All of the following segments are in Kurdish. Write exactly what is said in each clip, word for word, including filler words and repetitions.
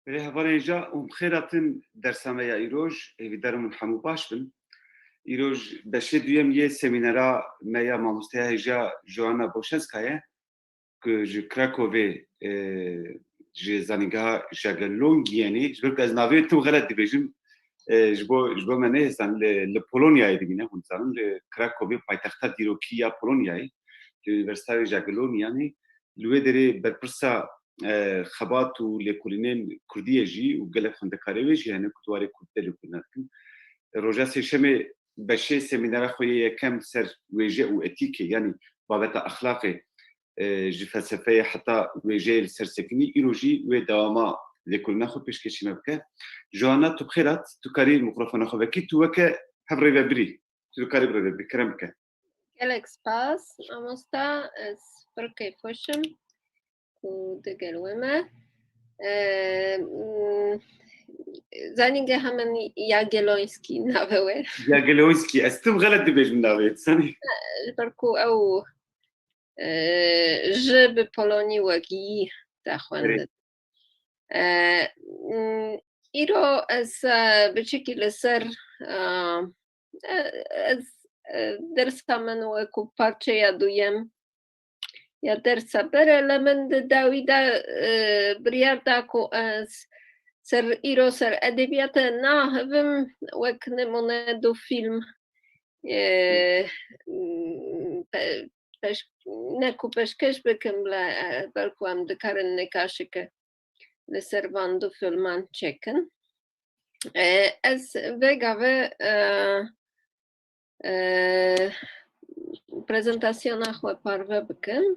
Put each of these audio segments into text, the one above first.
Belê hevalên hêja û bi xêr hatin dersa me ya îroj, hêvîdar im hûn hemû baş bin. Îroj beşê duyem yê semînera me ya mamosteya hêja Joanna Boşenska ye, ku ji Krakowê, e, ji zanîngeha Jagiellonien e. Ji ber ku ez navê tim xelet dibêjim, e, ji bo, ji bo me nehêsan, li, li Polonyayê dimîne, hûn dizanin, li Krakowê, paytexta dîrokî ya Polonyayê, li Unîversîteya Jagiellonianê. Li wê derê berpirsa, e, xebat û lêkolînên kurdî ye jî û gelek xwendekarê wê jî hene ku di warê kurdî de lêkolîna dikin. Roja sêşemê beşê semînera xwe yê yekem ser wêje û etîkê, yanî babeta exlaqê, e, ji felsefeyê heta wêjeyê li ser sekinî, îro jî wê dewama lêkolîna xwe pêşkêşî me bike. Joanna, tu bi xêr hat, tu karî mikrofona xwe vekî, tu weke hevrêvebirî, tu dikarî birêvebirî, kerem bike. Gelek spas, mamosta, ez pir kêfxweş im ku digel we me. Eee, m, zanîngeha min Jagiellonskî nave we. Jagiellonskî, ez tim xelet dibêjim navê, sanî. Ji ber ku ew, eee, ji bi polonî wek yî te xwendin. Erê. Eee, m, îro ez, eee, biçekî li ser, eee, e, ez, e, dersa min wekû parçeya duyem ya dersa bere, le min di dawî de, e, biryar da ku ez ser îro ser edebiyatê nahevim, wek nimûne du fîlm, e, m, pe-, peş-, ne ku pêşkêş bikim, le, e, belku em dikarin nîqaşeke li ser van du fîlman çêkin. E, ez vê gavê, e, e, prezentasyona xwe parve bikim.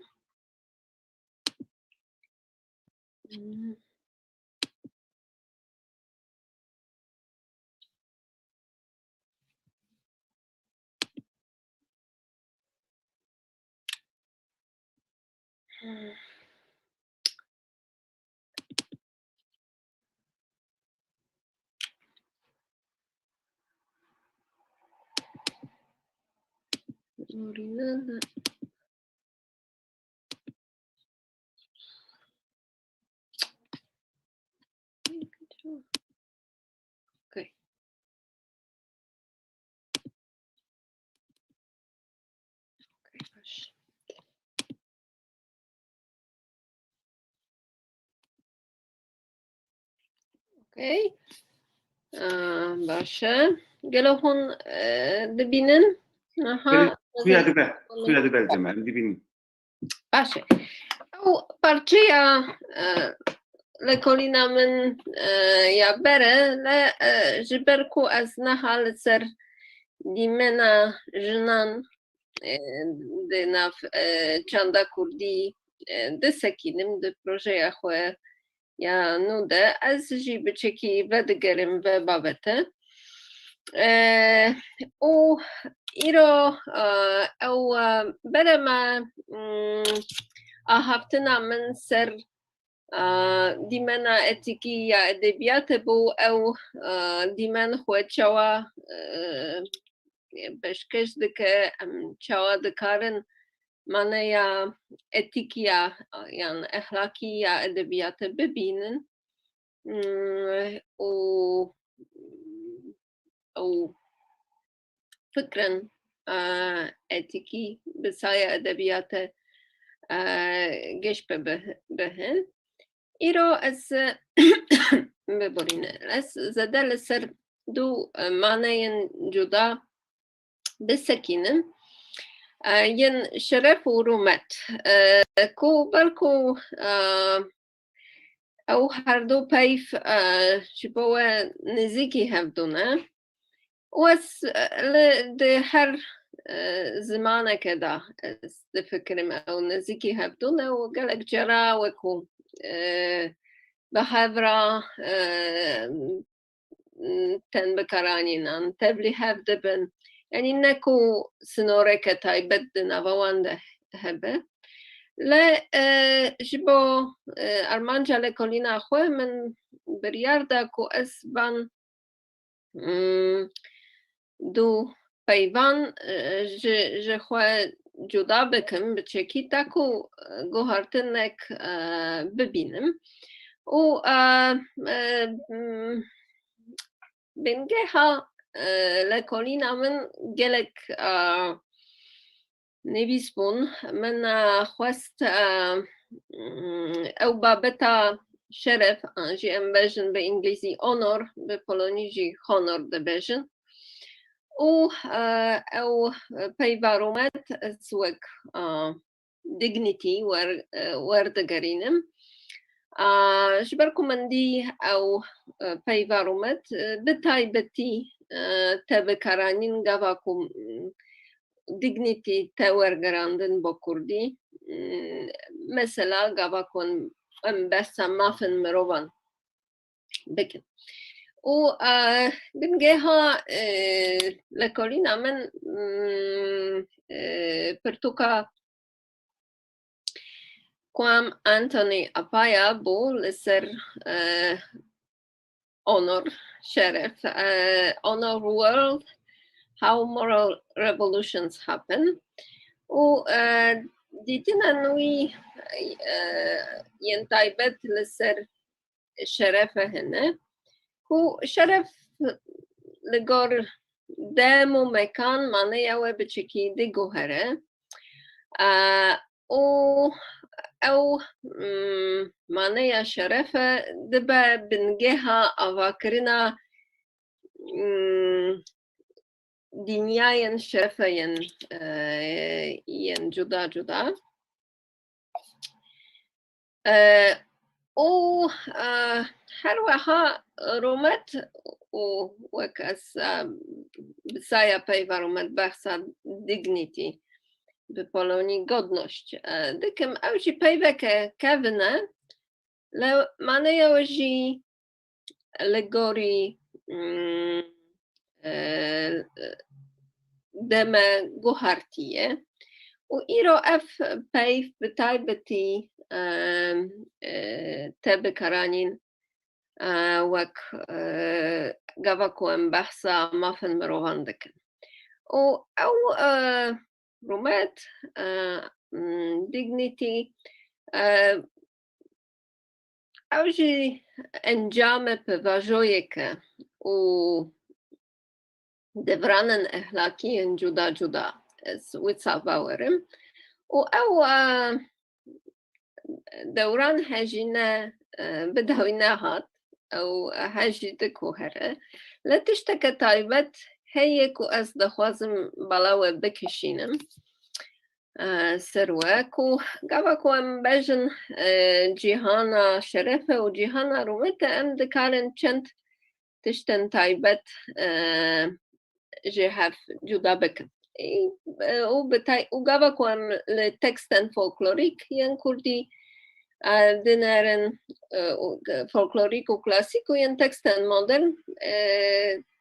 Okay. Okay, baş. Okay. Aa, baş e. Gelo hûn, e, dibînin? Aha. Belê, xuya dibe, xuya dibe, em dibînin. Baş e. Ew parçeya, e, lêkolîna min, e, ya bere, le, e, ji ber ku ez niha li ser dîmena jinan, e, di nav, e, çanda kurdî, e, disekînim di projeya xwe ya nû de, ez jî biçekî vedigerim ve babete. E, û îro, e, ew, e, bere me, mm, ahaftina min ser, e, dîmena etîkî ya edebiyatê bû, ew, e, dîmen xwe çawa, e, pêşkêş dike, em çawa dikarin maneya etîkî ya, yan exlakî ya edebiyatê bibînin, mm, û, û fikrin, e, etîkî bi saya edebiyatê, e, geş pe bi-, bihin. Îro ez, biborîne, ez zêde li ser du, e, maneyên cuda bisekînim. E, yên şeref û rûmet, e, ku belku, e, ew her du peyv, e, ji bo we nêzîkî hevdû ne. Û ez, e, li, di her, e, zimaneke de ez difikirim ew nêzîkî hevdû ne û gelek cara wekû, e, bi hev re, e, m, tên bikaranînan, tevlî hev dibin. Yanî ne ku sinoreke taybet di nava wan de hebe. Le, e, ji bo, e, armanca lêkolîna xwe min biryar da ku ez van, mm, du peyvan, e, ji, ji xwe cuda bikim, biçekî, ta ku, e, guhartinek, e, bibînim. û e, e, m, bingeha e, lekolîna min gelek e, nivîs bûn. Min e, xwest e, m, ew babeta şeref, an jî em bejin bi îngilîzî honor, bi polonî jî honor dibêjin. Û e, ew peyva rûmet ez wek e, dignity wer, e, werdigerînim. A, ji ber ku min dî ew e, peyva rûmet e, bi taybetî e, te bikaranîn gava ku m, dignity te wergerandin bo kurdî. M, mesela gava ku em behsa mafên mirovan bikin. Û e, bingeha e, lekolîna min m, e, pirtûka Kwame Anthony Appiah bû li ser e, honor, şeref, e, Honor World, How Moral Revolutions Happen. Û e, dîtinên wî e, yên taybet li ser şerefe hene, ku şeref li gor dem û mekan maneya we biçikî diguhere. E, û ew, mm, maneya şerefe dibe bingeha avakirina, mm, dinyayên şerefe yên, e, yên cuda cuda. E, û e, her wiha rûmet û wek ez e, bi saya peyva rûmet behsa dignity, bi polonî godność e, dikim, ew jî peyveke kevin e, lê maneya wê jî li gorî, mm, e, deme guhartî ye. Û îro ev peyv bi taybetî e, e, te bikaranîn e, wek e, gava ku em behsa mafên mirovan dikin. Û ew e, rûmet, e, mm, dignity, e, ew jî encamê pevajoyek e û devranên ehlakî yên cuda cuda, ez wisa bawer im. Û ew e, dewran hejî ne e, bi dawî nehat, ew hejî diguhere. Lê tişteke taybet heye ku ez dixwazim bala we bikişînim e, ser we, ku gava ku em bejin e, cîhana şerefe û cîhana rûmete, em dikarin çend tiştên taybet e, ji hev cuda bikin. Ê, e, û bi tay-, û gava ku em li tekstên folklorîk yên kurdî e, dinerin, e, û, e, folklorîk û klasîk û yên tekstên modern, e,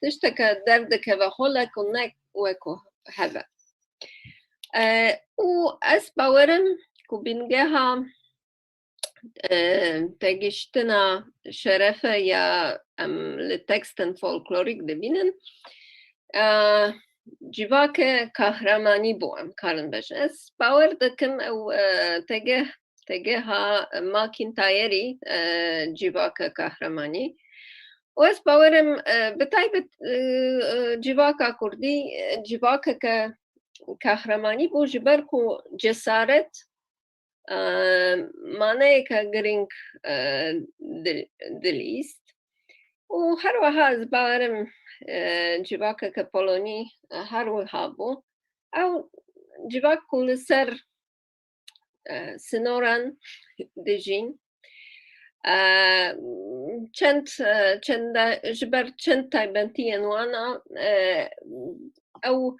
tişteke derdikeve holek û ne wek ku heve. E, û ez bawerim ku bingeha e, tegiştina şerefe ya em li tekstên folklorîk dibînin, e, civake kahramanî bû, em karin bêjin. Ez bawer dikim ew e, tege, tegeha Makîn Tayerî e, civake kahramanî. Û ez bawerim e, bi taybet e, e, civaka kurdî e, civakeke kahramanî bû, ji ber ku cesaret e, maneyeke girîng e, dil-, dilîst. Û her wiha ez bawerim e, civakeke polonî e, her wiha bû. Ew civak ku li ser e, sinoran dijîn. E, çend, e, çend, ji ber çend taybetiyên wan a, e, ew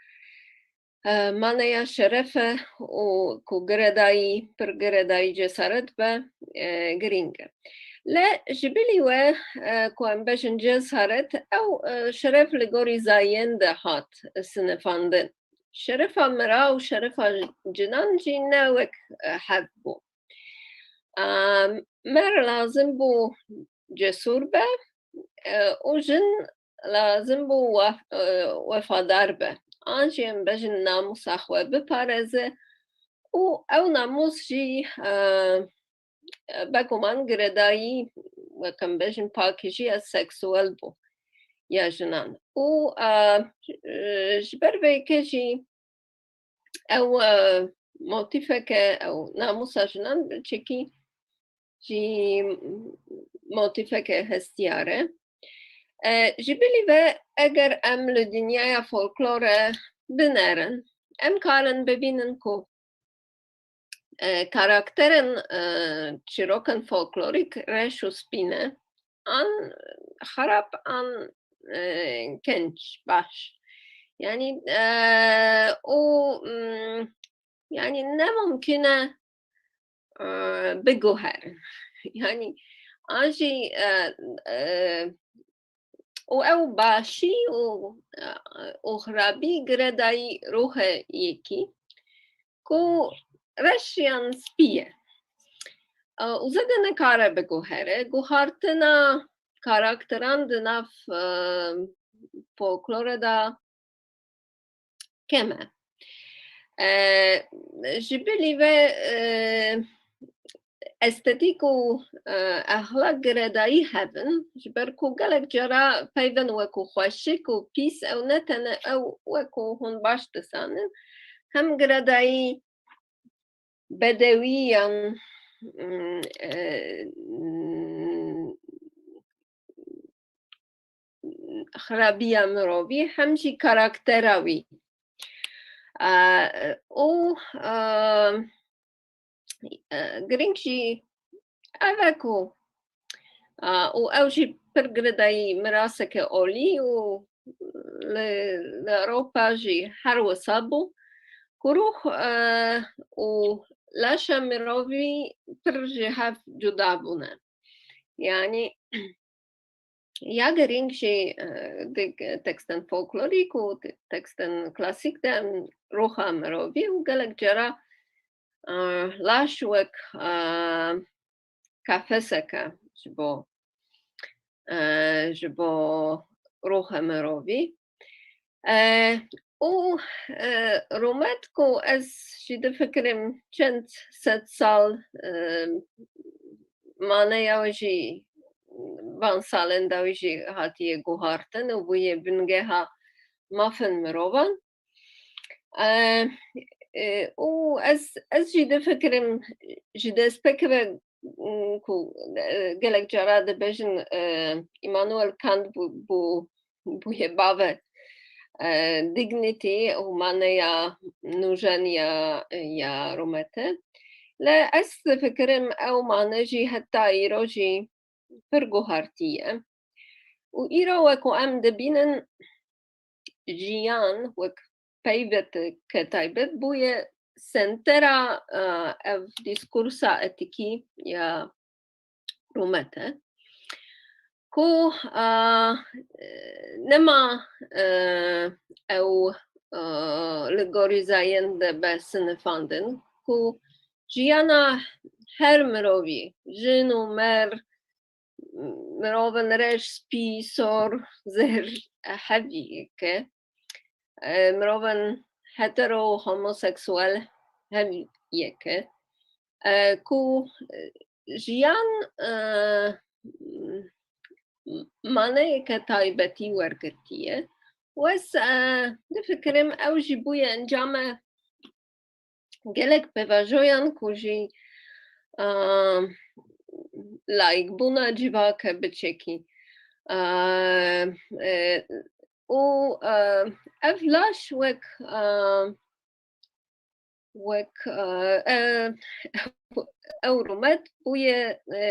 e, maneya şeref e û ku giredayî, pir giredayî cesaret be, e, girîng e. Lê ji bilî we, e, ku em bejin cesaret, ew, e, şeref li gorî zayiyên de hat sinifandin. Şerefa mira û şerefa cinan jî ne wek, e, hev bû. E, mer lazim bû cesûr be, e, û jin lazim bû wef-, e, wefadar be. An jî em bejin namûsa xwe biparêze û ew namûs jî, e, e, beguman giredayî wek em bêjin, pakijiya seksuel bû ya jinan. Û, e, e, ji ber vê yekê jî ew, e, motîfeke, ew namûsa jinan çekî jî motîfeke hestiyar e. E, ji bilî ve eger em li dinyaya folklorê binerin, em karin bibînin ku, e, karakterên, e, çîrokên folklorîk reş û spî ne, an xerab, an, e, genç, baş. Yanî, e, û, mm, yanî ne mumkin e, e, biguherin. Yanî an jî, e, e, û ew başî û, e, û xirabî girêdayî ruhê yekî ku reş yan spî ye. E, û zêde nikare biguhere. Guhartina karakteran di nav, e, folklorê de kem e. E, ji bilî ve, e, estetîk û, e, exlaq girêdayî hev in, ji ber ku gelek cara peyvên wekû xweşik û pîs ew ne tenê ew wekû hûn baş dizanin, hem girêdayî bedewî yan, mm, e, mm, xirabiya mirovî, hem jî karaktera wî. E, û, e, e, girîng jî ev e ku, e, û ew jî pir girêdayî miraseke olî û li, li Ewropa jî her wisa bû ku ruh, e, û laşa mirovî pir ji hev cuda bûne. Yanî ya girîng jî, e, di tekstên folklorîk û te-, tekstên klasîk de em ruha mirovî û gelek cara, e, laş wek, e, kafeseke ji bo, e, ji bo ruha mirovî. E, û, e, rûmet ku ez jî difikirim çend sed sal, e, maneya wê jî van salên dawî jî hatiye guhartin û bûye bingeha mafên mirovan. E, e, û ez, ez jî difikirim ji destpêkê ve, m, ku, e, gelek cara dibêjin, e, Immanuel Kant bû, bû, bûye bavê, e, dignity û maneya nûjen ya, ya rûmetê. Lê ez difikirim ew mane jî heta îro jî pir guhartî ye. Û îro wek ku em dibînin, jiyan wek peyveke taybet bûye sentera, e, ev dîskursa etîkî ya rûmete. Ku, e, nema, e, ew, e, li gorî zayên dibe sinifandin, ku jiyana her mirovî, jin û mer, mirovên reş, spî, sor, zêr, e, hevî yek e. E, mirovên hetero, homoseksuel hevî yek e. E, ku, e, jiyan, e, maneyeke taybetî wergirtiye. Û ez, e, difikirim ew jî bûye encame gelek pêvajoyan ku jî, e, layikbûna civake biçekî. E, e, û, e, ev laş wek, e, wek, e, e, ew rûmet bûye, e,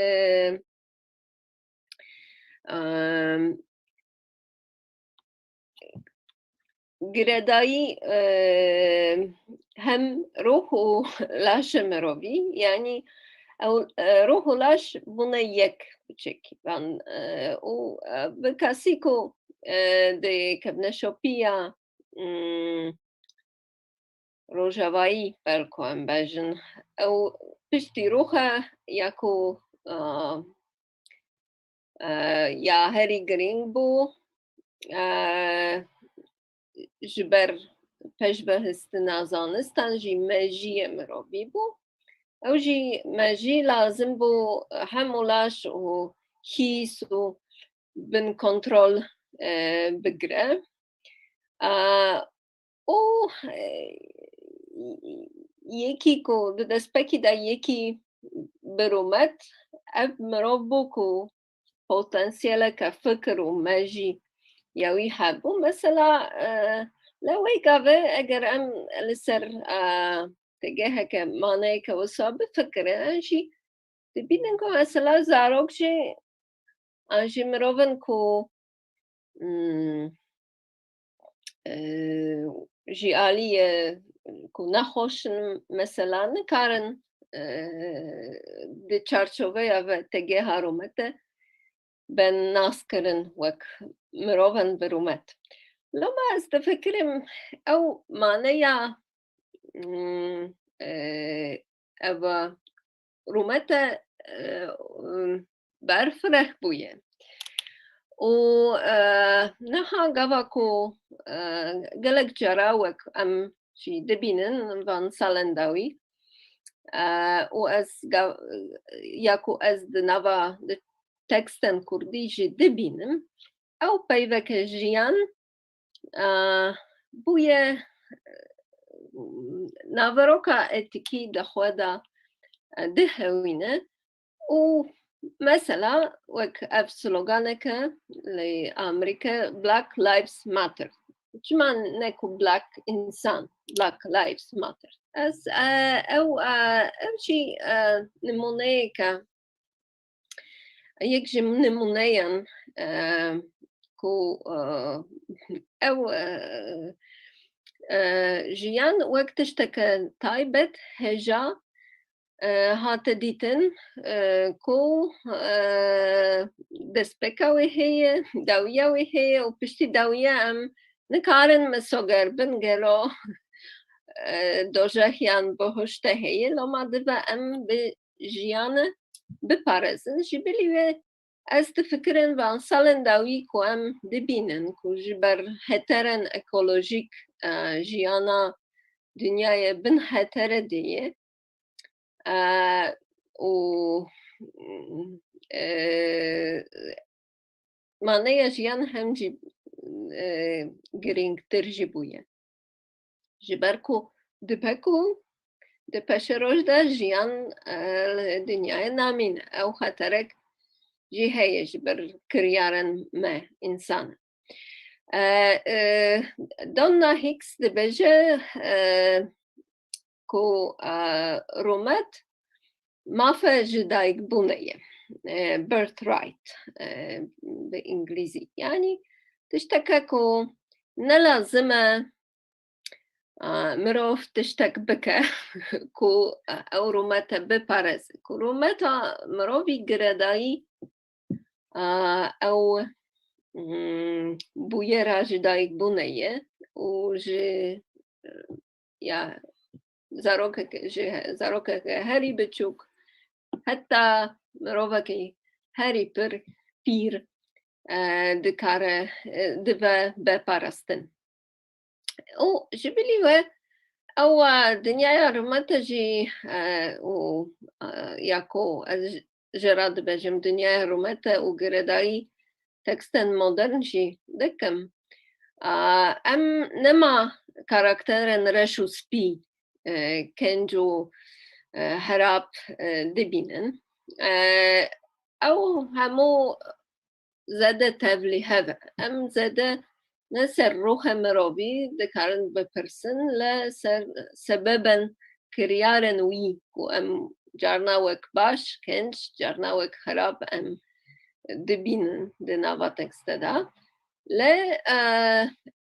e, girêdayî, e, hem ruh û laşê mirovî, yanî ew, e, ruh û laş bûne yek biçek. Van, e, û, e, bi kesî ku, e, di kevneşopiya, mm, rojavayî belko em bêjin, ew piştî ruh e ya ku, e, e, ya herî girîng bû, e, ji ber pêşbihiştina zanistan jî mejiyê mirovî bû. Ew jî mejî lazim bû hem û laş û hîs û bin kontrol e, bigire. E, û e, yekî ku di destpêkî de yekî bi rûmet, ev mirov bû ku potansiyeleke fikir û mejî ya wî hebû. Mesela, e, li wê gavê eger em li ser, e, tegeheke maneyeke wisa bifikirin, em jî dibînin ku mesela zarok jî, an jî mirovin ku, hmm, e, ji aliyê ku nexweş in, mesela nikarin, e, di çarçoveya ve tegeha rûmete ben naskirin wek mirovên bi rûmet. Loma ez difikirim ew maneya, mm, e, eva rûmete, e, berfireh bûye. Û, e, niha gava ku, e, gelek cara wek em jî dibînin van salên dawî, e, û ez ga-, ya ku ez di nava, di tekstên kurdî jî dibînim, ew peyveke jiyan, e, bûye, e, naveroka etîkî di xwe de, e, dihewîne û mesela wek ev sloganeke li Amerîke, Black Lives Matter. Çima ne ku black insan, Black Lives Matter? Ez, e, ew, e, ew jî, e, nimûneyeke, yek ji nimûneyan, e, ku, e, ew, e, e, jiyan wek tişteke taybet, hêja, e, hate dîtin, e, ku, e, destpêka wê heye, dawiya wê heye û piştî dawiya em nikarin misoger bin gelo, e, dojeh yan bihuşte heye, loma dibe em bi jiyane biparêzin. Ji bilî wê ez difikirim van salên dawî ku em dibînin ku ji ber heterên ekolojîk, e, jiyana dinyayê bin hetere de ye. E, û, e, maneya jiyan hem jî, e, girîngtir jî bûye. Ji ber ku dibe ku di peşeroj de jiyan, e, li dinyayê namîne. Ew xeterek jî heye ji ber kiryarên me însan. E, e, Donna Hicks dibêje, e, ku, e, rûmet mafe ji dayikbûnê ye. E, birthright, e, bi îngilîzî. Yanî tişteke ku ne lazim e, e, mirov tiştek bike ku, e, ew rûmete biparêze. Ku rûmeta mirovî girêdayî, a, ew, mm, bûyera ji dayikbûnê ye û ji, ya, zarokeke, ji he-, zarokeke herî biçûk heta mirovekî herî pir pîr, e, dikare, e, dibe veparastin. Û ji bilî we ew, e, dinyaya rûmete jî, e, û, e, ya ku ez ji, jê re dibêjim, dinyaya rûmete û girêdayî tekstên modern jî dikim. E, em nema karakterên reş û spî, e, kenc û, e, herab, e, dibînin. E, ew hemû zêde tevlî hev e. Em zêde ne ser ruhê mirovî dikarin bipirsin, lê ser sebebên kiryarên wî ku em carna wek baş, kenc, carna wek xerab em dibînin di nava tekste de. Lê, e,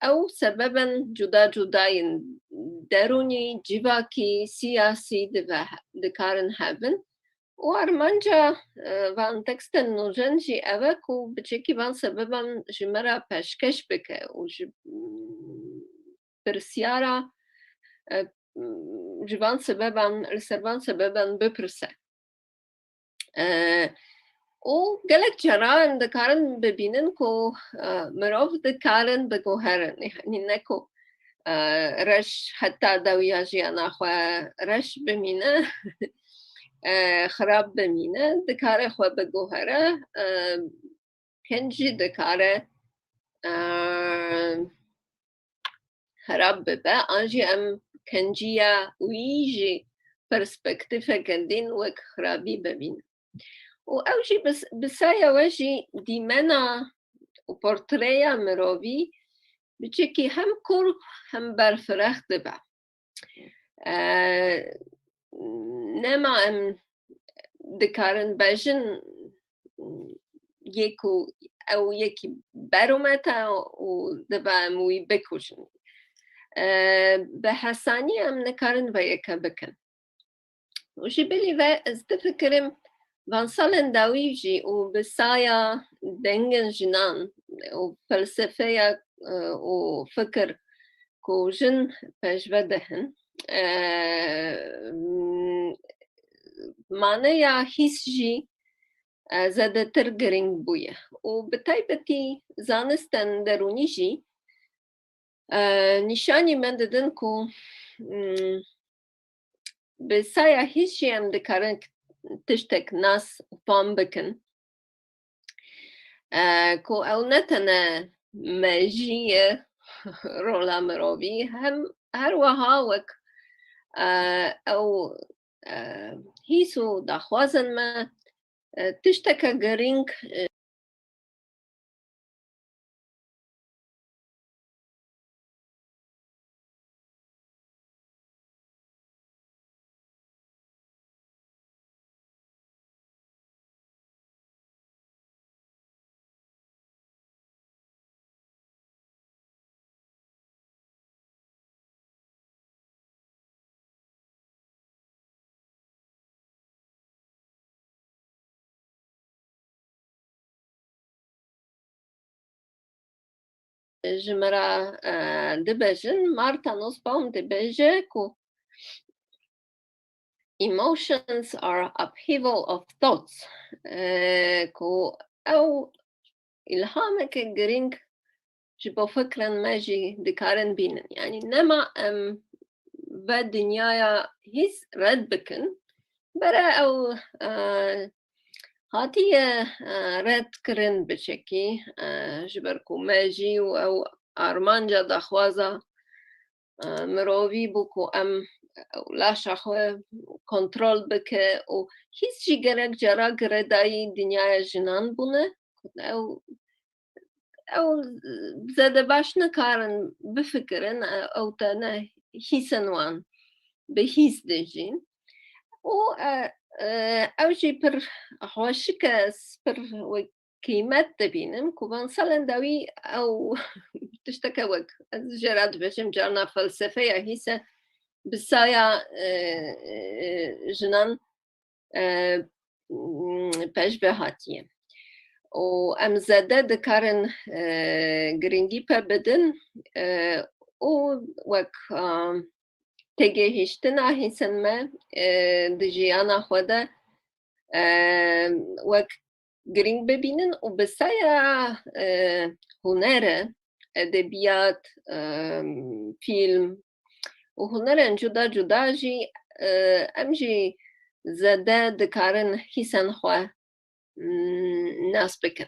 ew sebebên cuda cuda yên derûnî, civakî, siyasî dibe, dikarin hebin. Û armanca, e, van tekstên nûjen jî ev e ku biçekî van sebeban ji me re pêşkeş bike û ji, mm, pirsyara, e, mm, ji van sebeban, li ser van sebeban bipirse. E, û gelek cara em dikarin bibînin ku, e, mirov dikarin biguherin. Yanî ne ku, e, reş heta dawiya jiyana xwe reş bimîne. e, xirab bimîne, dikare xwe biguhere, e, kincî dikare, e, xirab bibe, an jî em kinciya wî ji perspektîfeke din wek xirabî bibînin. Û ew jî bi, bi saya we jî dîmena û portreya mirovî biçekî hem kûr hem berfireh dibe. E, nema em dikarin bejin yê ku ew yekî berûmet e û dibe em wî bikujin. E, bi hesanî em nikarin vê yeke bikin. Û ji bilî ve ez difikirim van salên dawî jî û bi saya dengên jinan û felsefeya, e, û fikir ku jin pêşve dihin, e, m, maneya hîs jî, e, zêdetir girîng bûye. Û bi taybetî zanistên derûnî jî, e, nîşanî me didin ku, m, bi saya hîs jî em dikarin tiştek nas û fam bikin. E, ku ew ne tene mejî ye, rola mirovî, hem her wiha wek, e, ew, e, hîs û daxwazên me, e, tişteke girîng, e, ji me re, e, dibêjin, Martha Nussbaum dibêje ku emotions are upheaval of thoughts, e, ku ew îlhameke girîng ji bo fikrên me jî dikarin bînin. Yanî nema em ve dinyaya hîs red bikin, bere ew, e, hatiye, e, red kirin biçekî, e, ji ber ku me jî û ew armanca daxwaza, e, mirovî bû ku em, e, laşa xwe kontrol bike û hîs jî gerek cara girêdayî dinyaya jinan bûne. Ew, ew zêde baş nikarin bifikirin, e, ew tene hîsên wan bi hîs dijîn. Û, e, e, ew jî pir xweşik e, ez pir wek qîmet dibînim ku van salên dawî ew tişteke wek, ez jê re dibêjim carna felsefeya hîs e, bi saya, e, e, jinan, e, m, pêş ve hatiye. Û em zêde dikarin, e, girîngî pê bidin, e, û wek, e, têgihiştina hîsên me, e, di jiyana xwe de, e, wek girîng bibînin û bi saya, e, hunere, edebiyat, e, fîlm û hunerên cuda cuda jî, e, em jî zêde dikarin hîsên xwe, mm, nas bikin.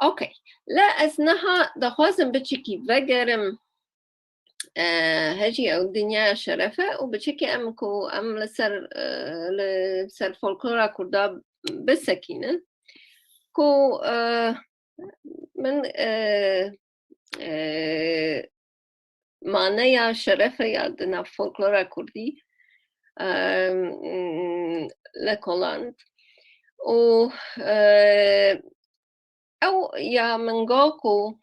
Okey. Le ez niha dixwazim biçikî vegerim, e, hejî ew dinyaya şeref e û biçikî em ku em li ser, e, li ser folklora kurda bisekînin. Ku, e, min, e, e, maneya şerefe ya di nav folklora kurdî, em, lekoland. Û, e, ew ya min got ku,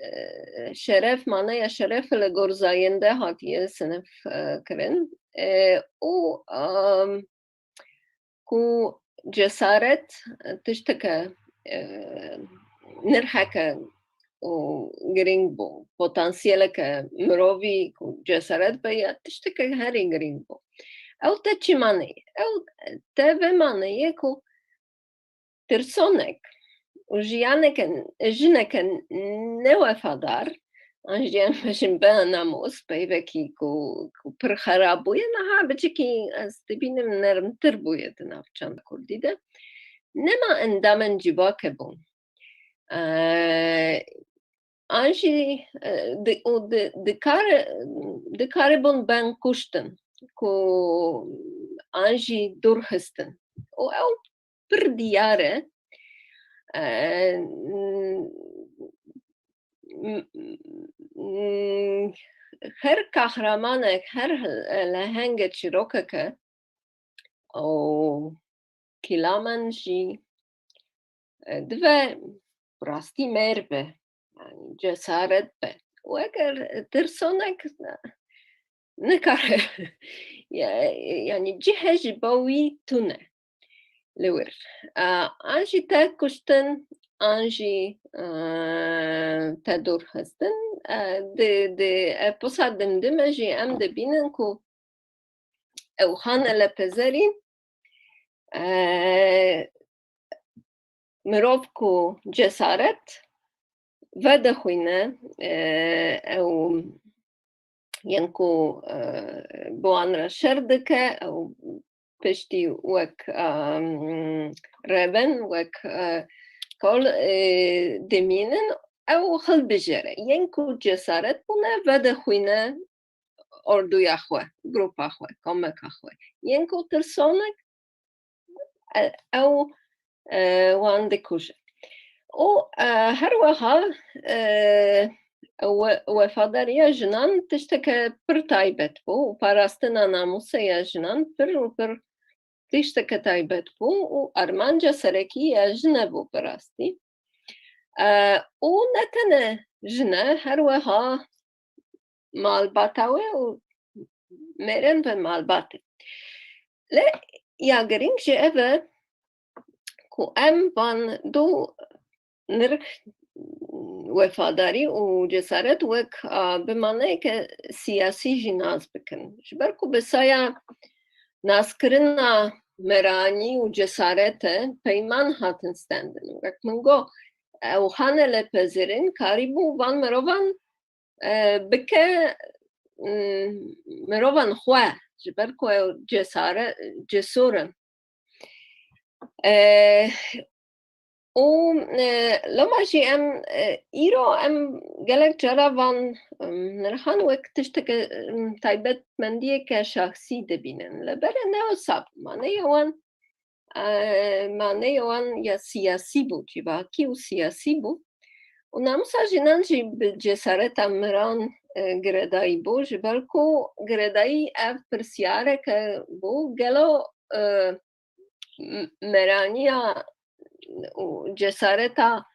e, şeref, maneya şeref li gor zayende hatiye sinif, e, kirin. E, û, em, ku cesaret, e, tişteke, e, nirxeke û girîng bû, potansiyeleke mirovî ku cesaret be ya tişteke herî girîng bû. Ew te çi maneyê? Ew te vê maneyê ku tirsonek û jiyaneke, jineke newefadar an jî em bêjin bêhnamos, peyvekî ku, ku pir xerab bûye, niha biçikî ez dibînim nermtir bûye di navçeya kurdî de. Nema endamên civakê bûn. E, an jî, e, di, û di, dikare, dikaribûn bên kuştin, ku an jî dûr histin. Û ew pir diyar e. E, m-, m-, her kahramanek, her lehengê çîrokeke û kîlamen jî, e, dibe rastî mêr be, yanî cesaret be. Û eger tirsonek, e, nikare, ya-, yanî cihê ji bo wî tune li wir. E, an jî te kuştin, an jî, e, te dûr histin. E, di, di eposa dimdime jî em dibînin ku Ewhan Lepezerî, e, mirov ku cesaret vedixwîne, e, ew yên ku, e, bi wan re şer dike, ew piştî wek, em, revin, wek, e, kol, e, dimînin, ew hilbijêre. Yên ku cesaret bûne, vedixwîne orduya xwe, grupa xwe, komeka xwe. Yên ku tirsonek, e, ew, e, wan dikuje. Û, e, her wiha, e, we-, wefadariya jinan tişteke pir taybet bû û parastina namûsê ya jinan pir û pir tişteke taybet bû û armanca serekî ya jin e bû bi rastî. E, û ne tenê jin e, her wiha malbata wê û mêrên ve malbat e. Lê ya girîng jî ev e ku em van du nirx wefadarî û cesaret wek, a, bi maneyeke siyasî jî nas bikin. Ji ber ku bi saya naskirina meranî û cesarete peyman hatin stendin. Wek min got, Ewhan Lepezerî karîbû van mirovan, e, bike, m, mirovan xwe, ji ber ku ew cesare-, cesûr in. E, û, e, loma jî em, e, îro em gelek cara van, em, nirxan wek tişteke, em, taybetmendiyeke şahsî dibînin. Li ber ne wisa bû, maneyê wan, e, maneyê wan ya siyasî bû, civakî û siyasî bû. Û namûsa jinan jî bi cesareta miran, e, girêdayî bû, ji ber ku girêdayî ev pirsyareke bû, gelo, e, m-, meraniya û cesareta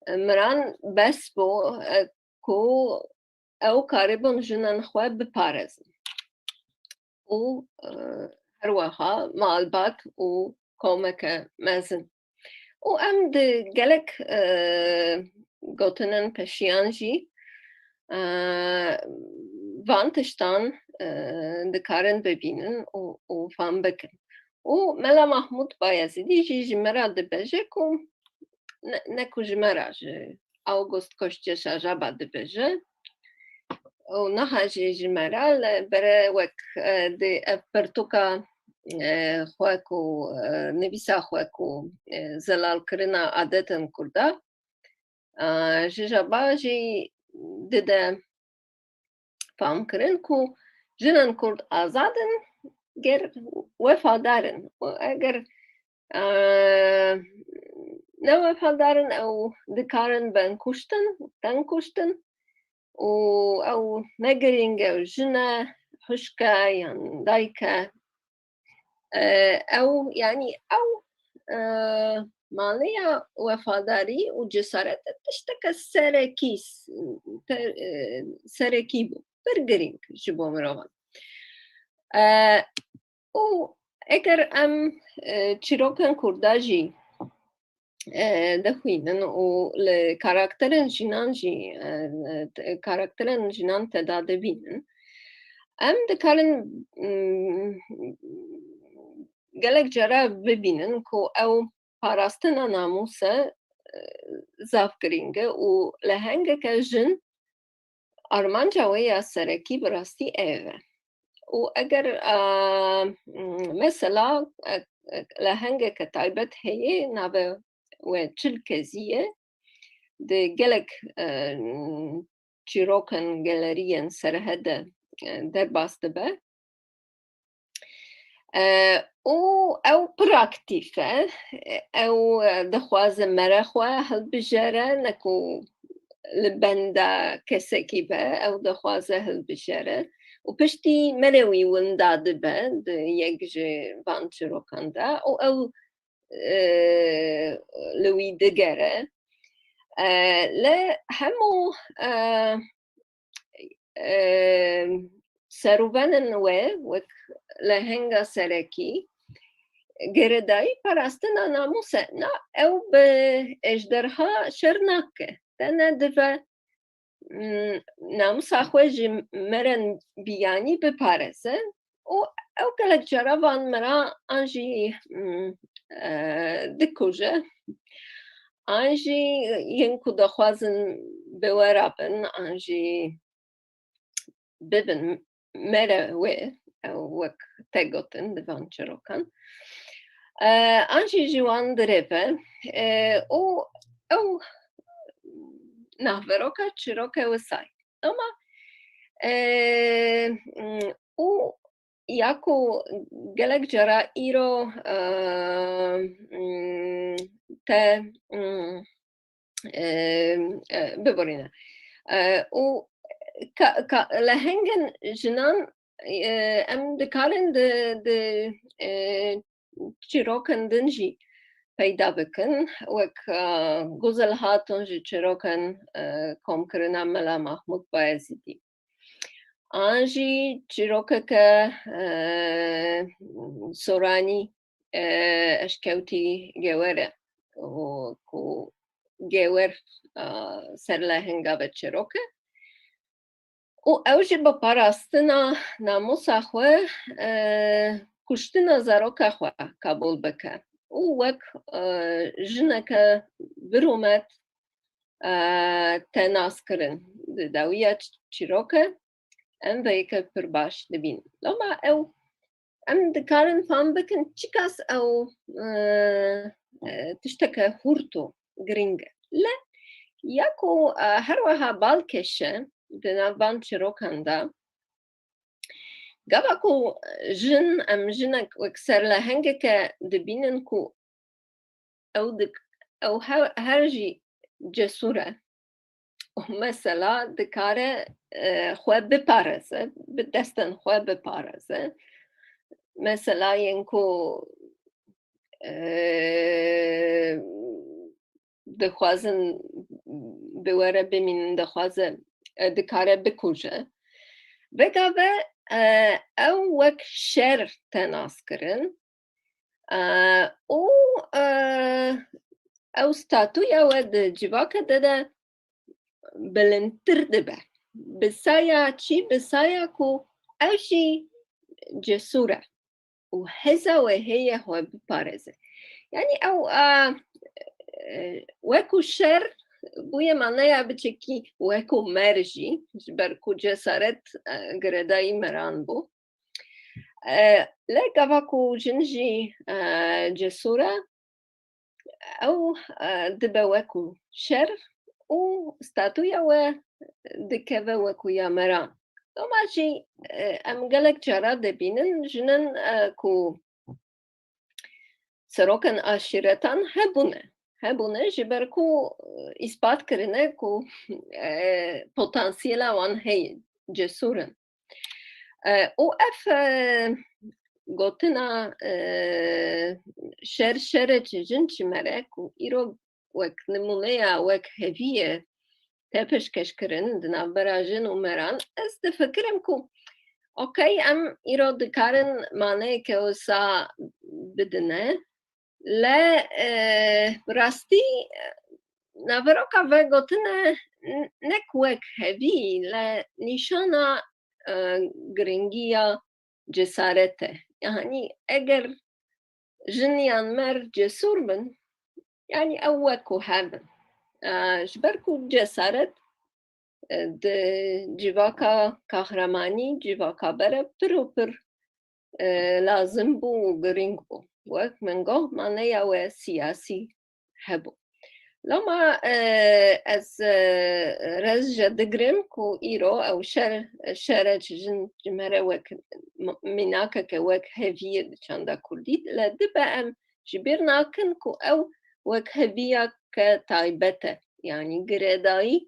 miran bes bû, e, ku ew karibûn jinên xwe biparêzin û, e, her wiha malbat û komeke mezin. Û em di gelek, e, gotinên peşiyan jî, e, van tiştan, e, dikarin bibînin û, û fam bikin. Û Mela Mahmûd Bayezîdî jî ji me re dibêje ku ne, ne ku ji me re, ji August Koşçe Şajaba dibêje. Û niha jî ji me re li bere wek, e, di ev pirtûka, e, xwe ku, e, nivîsa xwe ku, e, zelalkirina adetên Kurda, e, ji Jaba jî dide fam kirin ku jinên Kurd azad in, ger wefadar in. Û eger, e, ne wefadar in, ew dikarin bên kuştin, tên kuştin. Û ew ne girîng e, jin e, xwişk e yan dayik e. E, ew, yanî ew, e, maneya wefadarî û cesaret e, tişteke serekî, s-, te-, e, serekî bû. Pir girîng ji bo mirovan. E, û eger em, e, çîrokên Kurda jî, e, dixwînin û li karakterên jinan jî, e, e, karakterên jinan tê de dibînin, em dikarin, mm, gelek cara bibînin ku ew parastina namûse, e, zaf girîng e û lehengeke jin Armanca wê ya serekî bi rastî ev e. Û eger, e, m, mesela, e, e, lehengeke taybet heye, navê wê Çil Kezî ye, di gelek, e, çîrokan, galeriyên Serhedê, e, derbas dibe. E, û ew pir aktîf e. Ew, e, dixwaze mere xwe hilbijêre, ne ku li benda kesekî be, ew dixwaze hilbijêre. Û piştî merê wî winda dibe di yek ji van çîrokan de. Û ew, e, li wî digere. E, lê hemû, e, e, serûvenên wê, wek lehenga serekî, girêdayî parastina namûsê, na ew bi ejderha şer nake. Tene dive, mm, namûsa xwe ji merên biyanî biparêze û ew gelek cara van mera an jî, mm, e, dikuje, an jî yên ku dixwazin bi we re bin, an jî bibin mere wê, ew wek te gotin di van çîrokan. E, an jî ji wan direve, e, û ew navberoka çîroke wisa ye. Ama, e, û ya ku gelek cara îro, e, te, e, e, biborîne. E, û ka, ka, lehengên jinan, e, em dikarin di, di, e, çîrokan din jî peyda bikin. Wek, e, Guzel Hatun ji çîrokan, e, komkirina Mela Mahmûd Bayezîdî. An jî çîrokeke, e, Soranî, e, Eşkewtî Gewere û ku Gewer, e, ser lehenga ve çîrok e. Û ew jî bi parastina namûsa xwe, e, kuştina zaroka xwe qebûl bike. Û wek, e, jineke birûmet, e, te nas kirin. Di dawiya ç-, çîroke em vê yeke pir baş dibînin. Loma ew, em dikarin fam bikin çiqas ew, e, e, tişteke hûrt û girîng e. Lê ya ku, e, her weha balkêş e di nav van çîrokan de, gava ku jin, em jinek wek serlehengeke dibînin ku ew dik-, ew her, her jî cesûr e. Û mesela dikare, e, xwe biparêze, bi destên xwe biparêze. Mesela yên ku, e, dixwazin bi we re bimînin, dixwaze, e, dikare bikuje. Vêga ve, e, ew wek şer te nas kirin. E, û, e, ew statuya we di civaka de de bilindtir dibe. Bi saya çi? Bi saya ku ew jî cesûr e û heza wê heye xwe biparêze. Yanî ew, a, e, wekû şer bûye maneya biçekî wekû mer jî, ji ber ku cesaret, e, girêdayî meran bû. E, lê gava ku jin jî, e, cesûr e, ew, e, dibe wekû şer û statuya we dikeve wekû ya meran. Loma jî, e, em gelek cara dibînin, jinin, e, ku serokên aşîretan hebûne. Hebûne ji ber ku, e, îspat kirine ku, e, potansiyela wan heye, cesûr in. E, û ev, e, gotina, e, şer şere çi, jin çi mere ku îro wek nimûneya, wek heviyê te pêşkeş kirin di navbera jin û meran, ez difikirim ku, okey, em îro dikarin maneyeke wisa bidine, lê, e, bi rastî, e, naveroka vegotine n-, nek wek hevî, lê nîşana, e, giringiya cesaret e. Yanî eger jin yan mer cesûr bin, yanî ew wek û hev in. E, ji ber ku cesaret e, di civaka kahramanî, civaka berev pir û pir, e, lazim bû û girîng bû. Wek min got, maneya we siyasî hebû. Loma, e, ez, e, rez jê digirim ku îro ew şer, şerê ji jin ji me re wek m-, mînakeke wek heviyê di çanda kurdî, lê dibe em ji bîr nakin ku ew wek heviyeke taybet e. Yanî girêdayî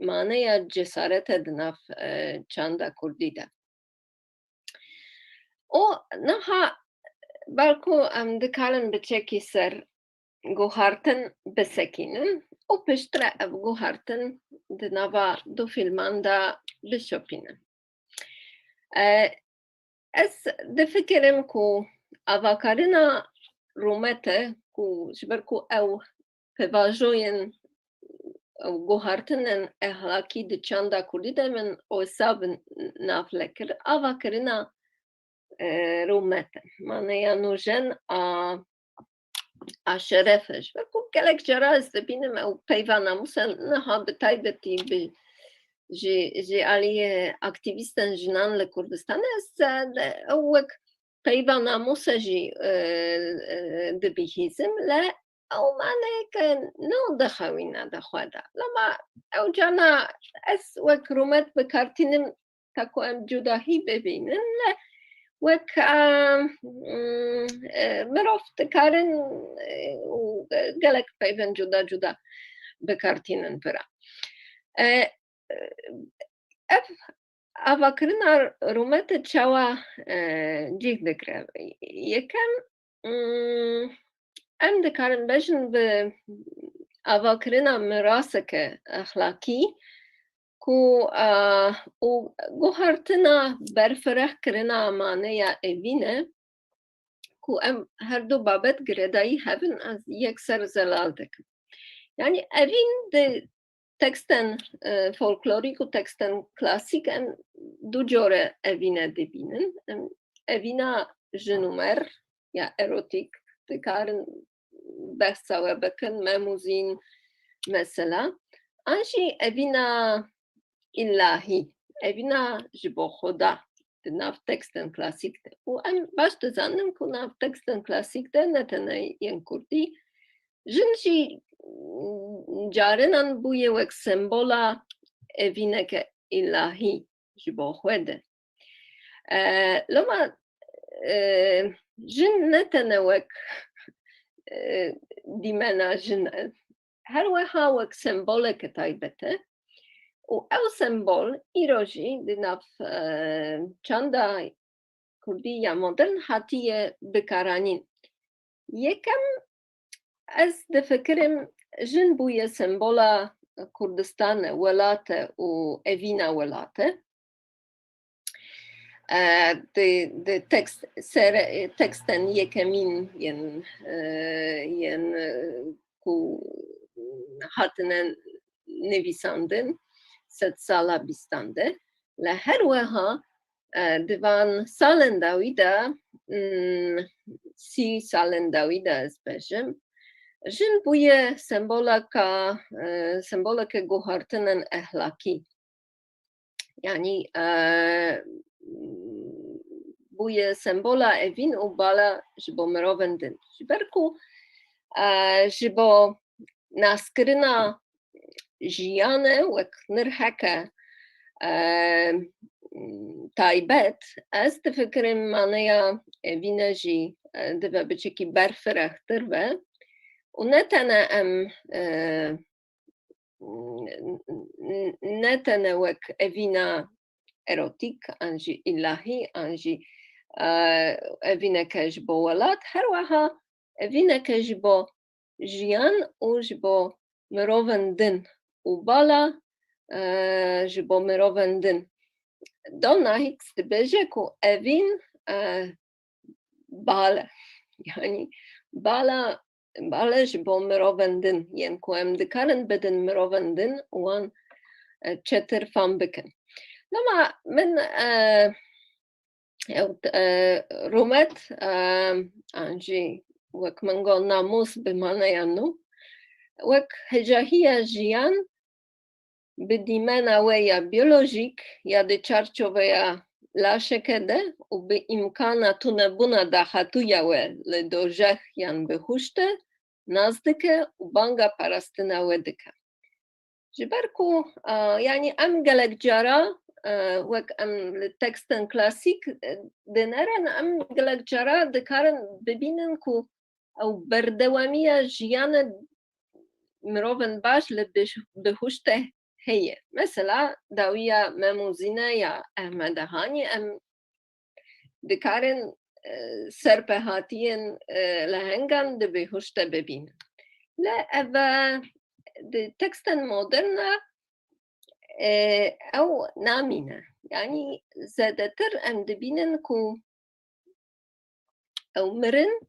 maneya cesaret e di nav, e, çanda kurdî de. Û niha belku em dikarin biçekî ser guhartin bisekînin û piştre ev guhartin di nava du fîlman de bişopînin. E, ez difikirim ku avakarina rûmet e ku ji ber ku ew pêvajoyên ew guhartinên ehlakî di çanda kurdî de min wisa bi nav le kir, avakirina, e, rûmet e. Maneya nûjen a, a şeref e. Ji ber ku gelek cara ez dibînim ew peyva namûsa niha bi taybetî bi, ji, ji aliyê aktîvîstên jinan li Kurdistanê ez, e, ew wek peyva namûsa jî, e, e, dibihîzim, lê ew maneyeke nû dixewîne di xwe de. Lema ew cana ez wek rûmet bi kar tînim, ta ku em cudahî bibînin, lê wek, e, mm, e, mirov dikarin, e, û gelek peyvên cuda cuda bi kar tînin vira. E, e, ev avakirina rûmetê çawa, e, cih digire? Yekem, mm, em dikarin bejin bi avakirina miraseke exlakî ku, a, û guhartina berfirehkirina maneya evîn e, ku em her du babet girêdayî hebin, ez yekser zelal dikim. Yanî evîn di tekstên, e, folklorîk û tekstên klasîk em du cure evîne dibînin. Em evîna jin û mer ya erotîk dikarin behsa we bikin, Mem û Zîn mesela. An jî evîna îlahî, evîna ji bo Xweda di nav tekstên klasîk de. Û em baş dizanin ku nav tekstên klasîk de ne tenê yên kurdî, jin jî, mm, carinan bûye wek sembola evîneke îlahî ji bo xwe de. E, loma, e, jin ne tenê wek, e, dîmena jin e, her wiha wek semboleke taybet e. Û ew sembol îro jî di nav, e, çanda kurdî ya modern hatiye bikaranîn. Yekem, ez difikirim jin bûye sembola Kurdistan e, welat e û evîna welat e. E, di, di tekst, ser, tekstên yekemîn yên, e, yên, e, ku hatine nivîsandin sedsala bîstan de. Lê her wiha, e, di van salên dawî de, mm, sî salên dawî de ez bêjim, jin bûye semboleka, e, semboleke guhartinên ehlakî. Yanî, e, bûye sembola evîn û bala ji bo mirovên din. Ji ber ku, e, ji bo naskirina jiyan e wek nirheke, e, taybet, ez difikirim maneya evîne jî, e, dibe biçekî berfirehtir be û ne tenê em, e, n-, n-, ne tenê wek evîna erotîk, an jî îlahî, an jî, e, evîneke ji bo welat, her wiha evîneke ji bo jiyan û ji bo mirovên din û bala, e, ji bo mirovên din. Donna Hicks dibêje ku evîn, e, bal e. Yanî bala, bal e ji bo mirovên din, yên ku em dikarin bidin mirovên din û wan, e, çetir fam bikin. Lema min, e, ew, e, rûmet, e, an jî wek min got namûs bi maneya nû, wek hejahiya jiyan, bi dîmena we ya biyolojîk ya di çarçoveya laşeke de û bi îmkana tunebûna daxatuya we li dojeh yan bihuşt de nas dike û banga parastina we dike. Ji ber ku, e, yanî em gelek cara, e, wek em li tekstên klasîk, e, dinerin, em gelek cara dikarin bibînin ku ew berdewamiya jiyana mirovên baş li biş-, bihuşt de heye. Mesela dawiya Mem û Zîne ya Ehmede Hanî em dikarin, e, serpehatiyên, e, lehengan di bihuşt de bibînin. Lê ev e, di tekstên modern de, e, ew namîne. Yanî zêdetir em dibînin ku ew mirin,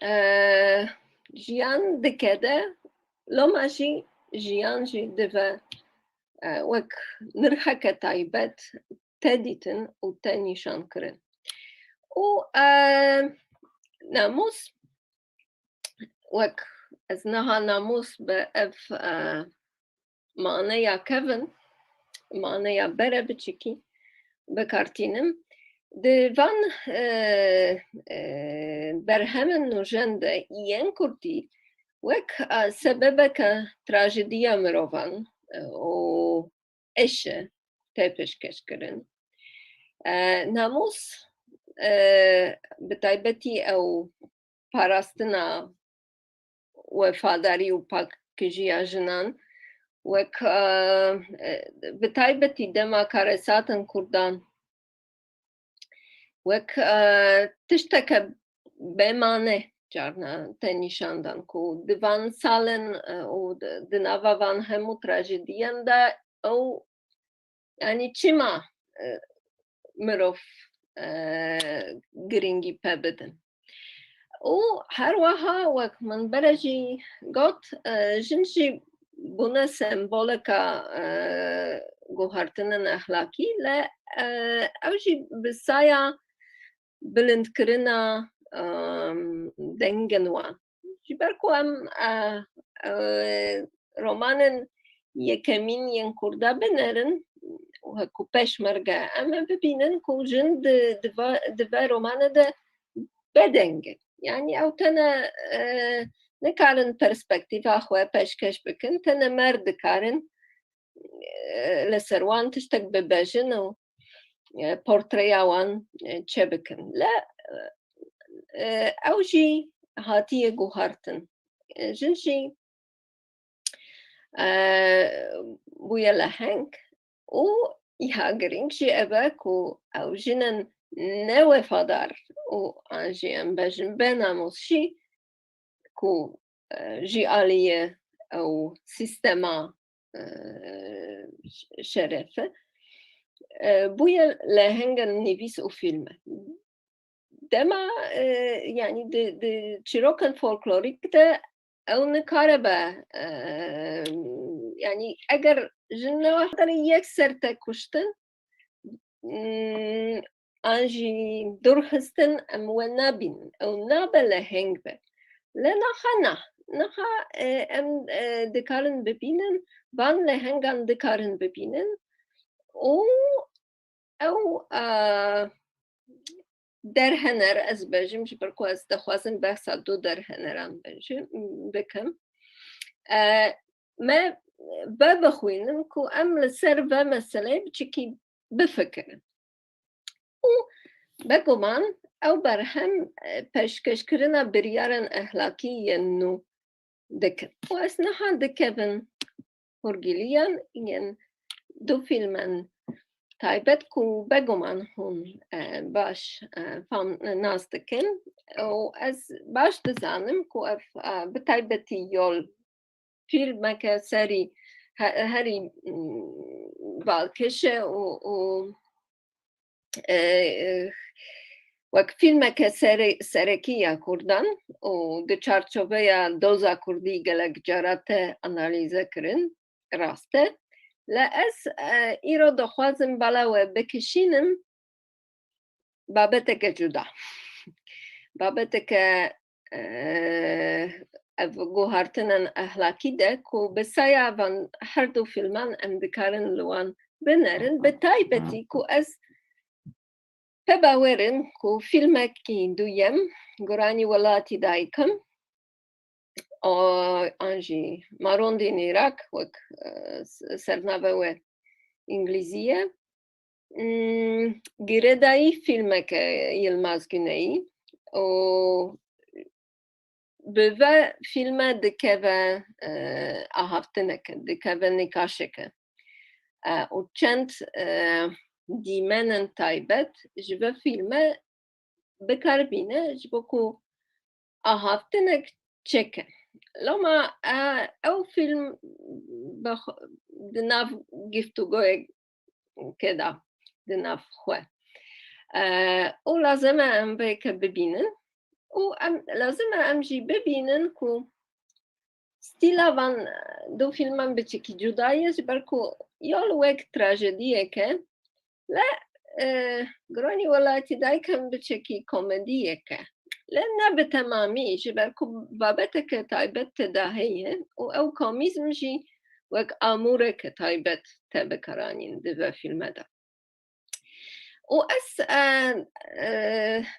e, jiyan dike de, loma jî jiyan jî dive, e, wek nirxeke taybet te dîtin û te nîşan kirin. Û, e, namûs, wek ez niha namûs bi ev, e, maneya kevin, maneya bere biçikî bikartînim. Di van, e, e, berhemên nûjen de yên kurdî wek, e, sebebeke trajediya mirovan, e, û eşe tê pêşkêş kirin. E, namûs, e, bi taybetî ew parastina wefadarî û pakijiya jinan, wek, e, e, bi taybetî dema karesatên kurdan, wek, e, tişteke bêmane carna te nîşan dan ku di van salên, e, û di, di nava van hemû trajediyan de ew, yanî çima, e, mirov, e, girîngî pê bidin. Û her wiha wek min bere jî got, e, jin jî bûne semboleka, e, guhertinên exlakî, lê, e, ew jî bi saya bilindkirina, em, dengên wan. Ji ber ku em, e, e, romanên yekemîn yên kurda binerin, wek ku Pêşmerge, em ê bibînin ku jin di, di va-, di vê romanê de bedeng in. Yanî ew tene, e, nikarin perspektîfa xwe pêşkêş bikin, tene mer dikarin, e, li ser wan tiştek bibêjin û, e, portreya wan, e, çêbikin. Lê, e, ew jî hatiye guhertin. E, jin jî, e, bûye leheng û ya girîng jî ev e ku ew jinên newefadar û an jî em bêjin bênamûs jî ku, e, ji aliyê ew sîstema, e, ş-, şerefe, e, bûye lehengên nivîs û fîlme. Dema, e, yanî di, di çîrokên folklorîk de ew nikare be, e, yanî eger jin newefadar in yek ser te kuştin, mm, an jî dûr xistin, em we nabînin. Ew nabe leheng be. Lê niha na. Niha, e, em, e, dikarin bibînin, van lehengan dikarin bibînin. Û ew, e, derhener, ez bêjim, ji ber ku ez dixwazim behsa du derheneran bêjim, bikim. E, me vebixwînin ku em li ser vê meseleyê biçikî bifikirin. Û beguman ew berhem, e, pêşkêşkirina biryarên exlakî yên nû dikin. Û ez niha dikevim hûrgiliyan yên du fîlmên taybet ku beguman hûn, e, baş, e, fam, nas dikin. Û ez baş dizanim ku ev, e, bi taybetî yol fîlmeke serî, he-, herî, mm, balkêş e û, û, e, e, wek fîlmeke sere-, serekî ya kurdan û di çarçoveya doza kurdî gelek cara te analîze kirin, rast e. Lê ez, e, îro dixwazim bala we bikişînim babeteke cuda. Babeteke, e, ev guhartinan ehlakî de ku bi saya van her du filman em dikarin li wan binerin, bi taybetî ku ez pê bawer im ku filmekî duyem, Guranî Welatî Dayik Im, an jî Marondên Îrak wek sernavê we îngilîzî ye, girêdayî filmeke Yilmaz Güneyî û bi ve filme dikeve ahavtineke, dikeve nîqaşeke û çend dîmenên taybet ji ve filme bikar bîne ji bo ku ahavtinek çêke. Loma ew film di nav giftugoyeke de, di nav xwe û lazim e em vêke bibînin û em lazim e em jî bibînin ku stîla van du filman biçikî cuda ye, ji ber ku ya li wek trajediyek e, le Guranî Welatî Dayik Im biçekî komediyek e. Le ne bi temamî, ji ber ku babeteke taybet tê de heye û ew komîzm jî wek amûreke taybet tê bikaranîn di vê filme de. Û ez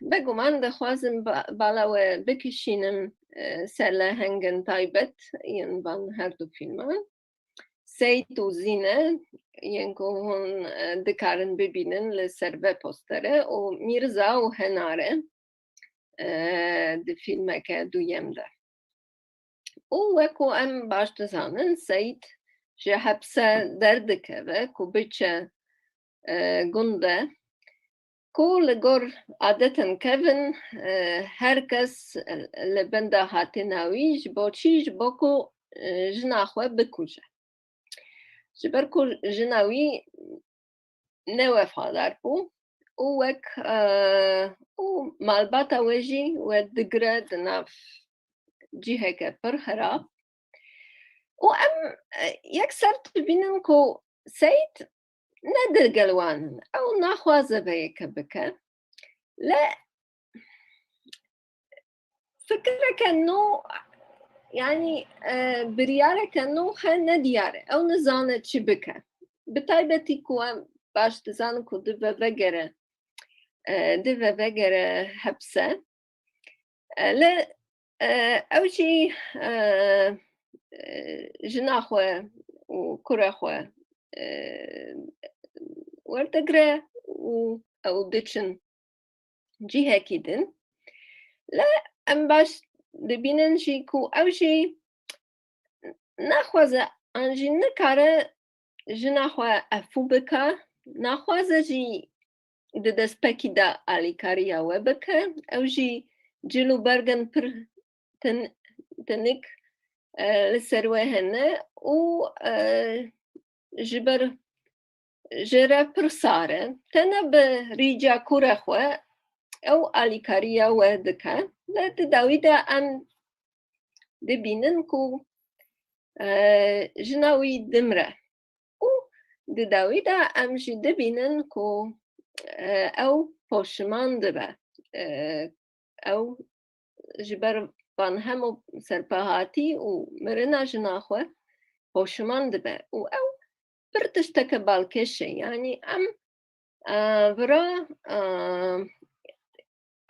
beguman dixwazim bala we bikişînim ser lehengên taybet yên van her du filman. Seyd û Zîne yên ku hûn dikarin bibînin li ser vê postere û Mîrza û Henare di filmeke duyem de. Û wek ku em baş dizanin, Seyd ji hepse derdikeve ku biçe gund e, ku li gor adetên kevin her kes li benda hatina wî ji bo çi? Ji bo ku jina xwe bikuje. Ji ber ku jina wî newefadar bû û wek û malbata we jî we digire di nav ciheke pir xirab. Û em yekser dibînin ku Seyd ne digel wan in. Ew naxwaze vê yeke bike. Le fikreke nû, yanî biryareke nû he nediyar e. Ew nizane çi bike. Bi taybetî ku em baş dizanin ku dibe vegere, dibe vegere hepse. Li ew jî jina xwe û kure xwe werdigre û ew diçin cihekî din. Le em baş dibînin jî ku ew jî naxwaze an jî nikare jina xwe efû bike, naxwaze jî di destpêkî de alîkariya we bike. Ew jî cil û bergên pir tin-, tinik li ser we hene û ji ber jê re pir sar e. Tene bi rîca kure xwe ew alîkariya we dike. Lê di dawî de em dibînin ku jina wî dimre. Û di dawî de em jî dibînin ku ew poşiman dibe. Ew ji ber van hemû serpehatî û mirina jina xwe poşiman dibe. Û ew pir tişteke balkêş e. Yanî em vira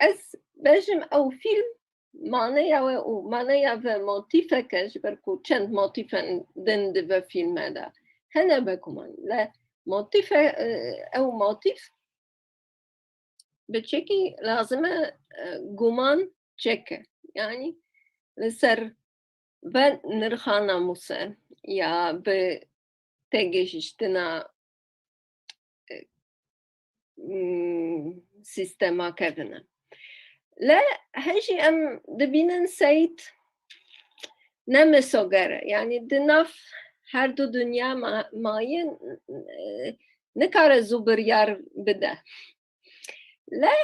ez bêjim ew fîlm maneya we û maneya ve motîfeke, ji ber ku çend motîfên din di ve fîlme de hene bekuman. Le motîfe, ew motîf bi çekî lazim e guman çeke. Yanî li ser ve nirxa namûse ya bi têgihiştina sîstema kevine. Le hejî em dibînin Seyd ne misoger e. Yanî di nav her du dinya ma-, mayî nikare zû biryar bide. Le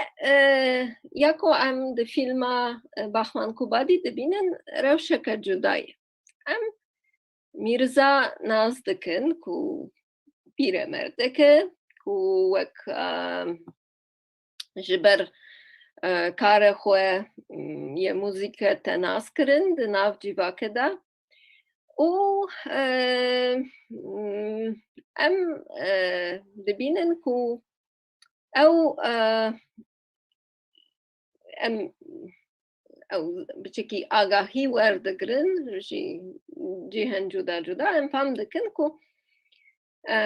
ya ku em di fîlma Baxman Kubadî dibînin rewşeke cuda ye. Em Mîrza nas dikin ku pîremerdek e, ku wek ji ber e, karê xwe, m, yê muzîke te nas kirin di nav civakê de. Û, e, m, em, e, dibînin ku ew, e, em, ew biçekî agahî werdigrin ji cihên cuda cuda, em fam dikin ku, e,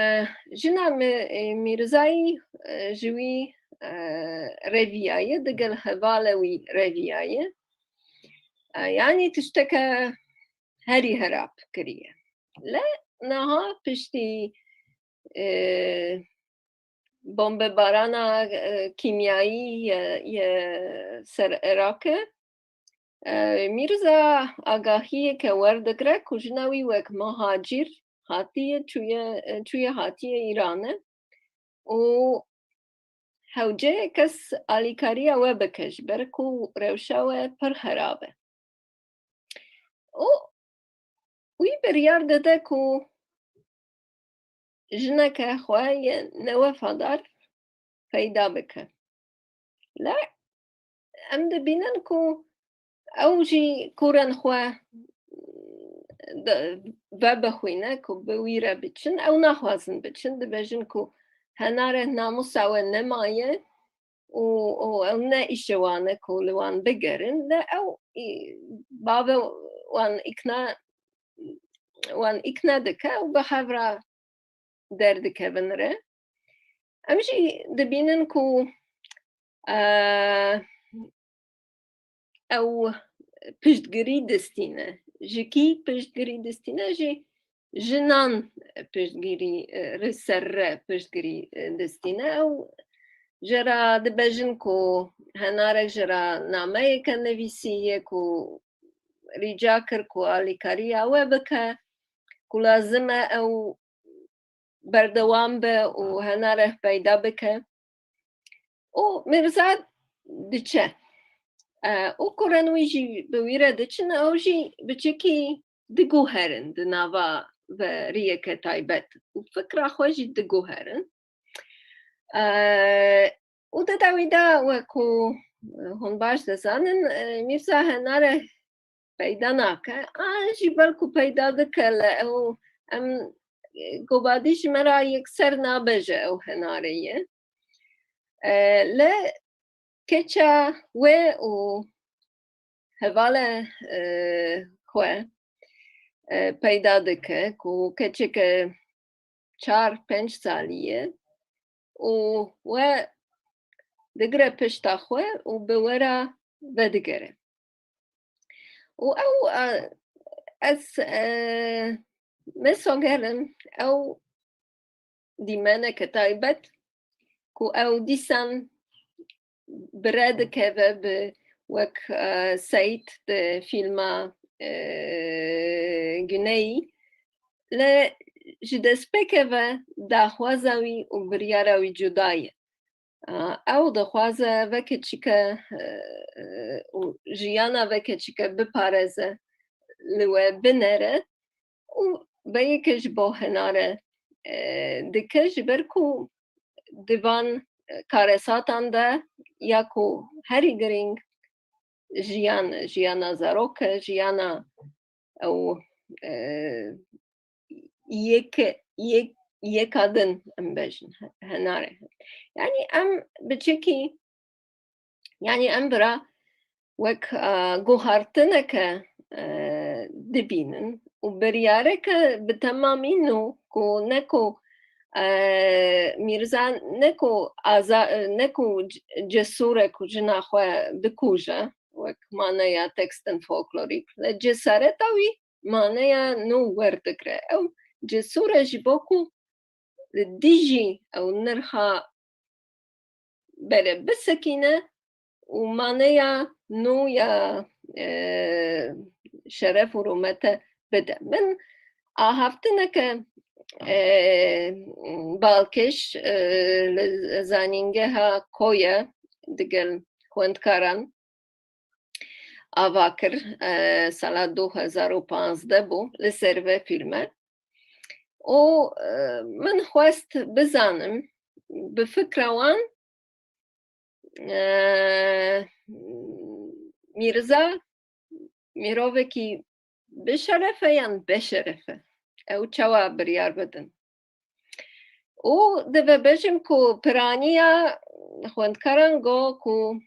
jina Mi-, e, Mîrzayî, e, ji wî, e, reviyaye, digel hevalê wî reviyaye. E, yanî tişteke herî herab kiriye. Le niha piştî, e, bombebarana, e, kîmyayî ye, ye ser Iraqê, e, Mîrza agahiyeke werdigre ku jina wî wek muhacîr hatiye, çûye, e, çûye hatiye Îranê û hewce kes alîkariya we bike, ji ber ku rewşa we pir xerab e. Û wî biryar dide ku jineke xwe yê newefadar peyda bike. Le em dibînin ku ew jî kurên xwe di-, vebixwîne ku bi wî re biçin. Ew naxwazin biçin, dibêjin ku henare namûsa we nemaye û, û ew ne îşê wan e ku li wan bigerin. Le ew î-, bavê wan îkna, wan îkna dike û bi hev re derdikevin re. Em jî dibînin ku, e, ew piştgirî distîne. Ji kî piştgirî distîne? Ji jinan piştgirî, e, li ser re piştgirî, e, distîne. Ew jê re dibêjin ku henarek jê re nameyeke nivîsiye ku rica kir ku alîkariya we bike, ku lazim e ew berdewam be û henarek peyda bike. Û Mîrza diçe. E, û kurên wî jî bi wî re diçin, ew jî biçekî diguherin di nava ve riyeke taybet û fikra xwe jî diguherin. E, û di dawî de, weku hûn baş dizanin, e, Mîrza henare peyda nake. An jî belku peyda dike, le ew, em, e, gobadî ji me re yekser nabêje ew henare ye. E, le keça wê û hevalê, e, xwe, e, peyda dike ku keçeke çar pênc salî ye û we digire pişta xwe û bi we re vedigere. Û ew, e, ez, e, mesogerim ew dîmeneke taybet ku ew dîsan bi re dikeve bi wek, e, Seîd di fîlma, e, Guneyî, le ji destpêkê ve daxwaza wî û biryara wî cuda ye. A, ew dixwaze ve keçike, e, e, û jiyana ve keçike biparêze, li we binere û veyeke ji bo henare, e, dike, ji ber ku di van, e, karesatan de ya ku herî girîng jiyan, jiyana zarok e, jiyana ew, e, yek, yek, yeka din em bêjin, he-, henare. Yanî em biçekî, yanî em bira wek, e, guhartineke, e, dibînin û biryareke bi temamî nû ku ne ku, e, Mîrza ne ku aza-, ne ku c-, cesûr e ku jina xwe bikuje, wek maneya tekstên folklorîk, le cesareta wî maneya nû werdigre. Ew cesûr e ji bo ku li dijî ew nirxa bere bisekîne û maneya nû ya, e, şeref û rûmete bide. Min ahavtineke, e, balkêş, e, li zanîngeha Koye digel xwendkaran ava kir, e, sala du hezar û panzdeh bû, li ser vê fîlme. Û, e, min xwest bizanim, bi fikra wan, e, Mîrza mirovekî bi şeref e yan be şeref e? Ew çawa biryar bidin? Û divê bêjim ku piraniya xwendkaran got ku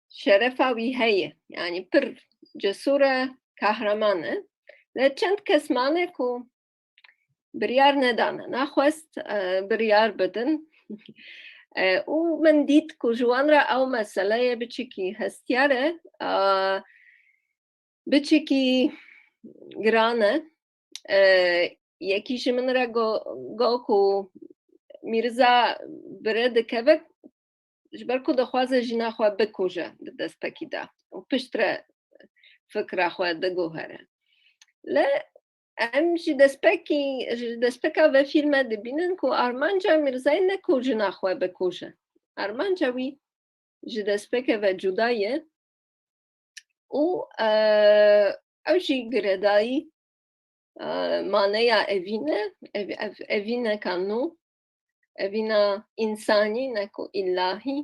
şerefa wî heye. Yanî pir cesûr e, kahraman e. Lê çend kes mane ku biryar nedane, naxwest, e, biryar bidin. E, û min dît ku ji wan re ew meseleyê biçikî hestiyar e, e, biçikî giran e. E, yekî ji min re go-, got ku Mîrza bi rê dikeve, ji ber ku dixwaze jina xwe bikuje di destpekî de û piştre fikra xwe diguhere. Lê em ji destpekî, ji destpeka vê fîlme dibînin ku armanca Mîrzayê ne ku jina xwe bikuje. Armanca wî ji destpeke ve cuda ye û, e, ew jî girêdayî, e, maneya evîn e, ev-, ev-, evîneka nû, evîna însanî, ne ku îlahî.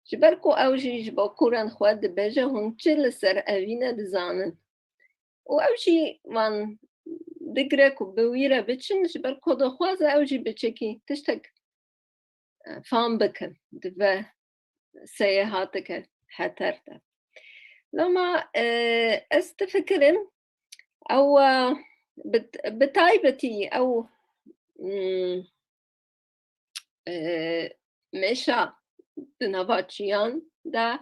Ji ber ku ew jî ji bakuran xwe dibêje, hûn çi li ser evînê dizanin? Û ew jî van digre ku bi wî re biçin, ji ber ku dixwaze ew jî biçekî tiştek, e, fam bikin di vê seyahateke heter de. Loma, e, ez difikirim, ew, e, bi, bi taybetî ew, mm, e, mêşa di nava çiyan de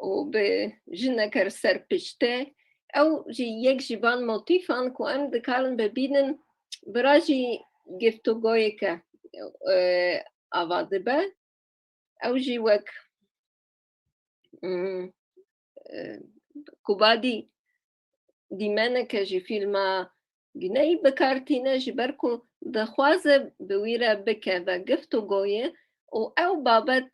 û bi jineke serpiştê, ew jî yek ji van motîfan ku em dikarin bibînin, vira jî giftûgoyeke, e, ava dibe. Ew jî wek, mm, e, Kubadî dîmeneke ji fîlma Guney bi kar tîne, ji ber ku dixwaze bi wî re bike ve giftûgoyê û ew babet,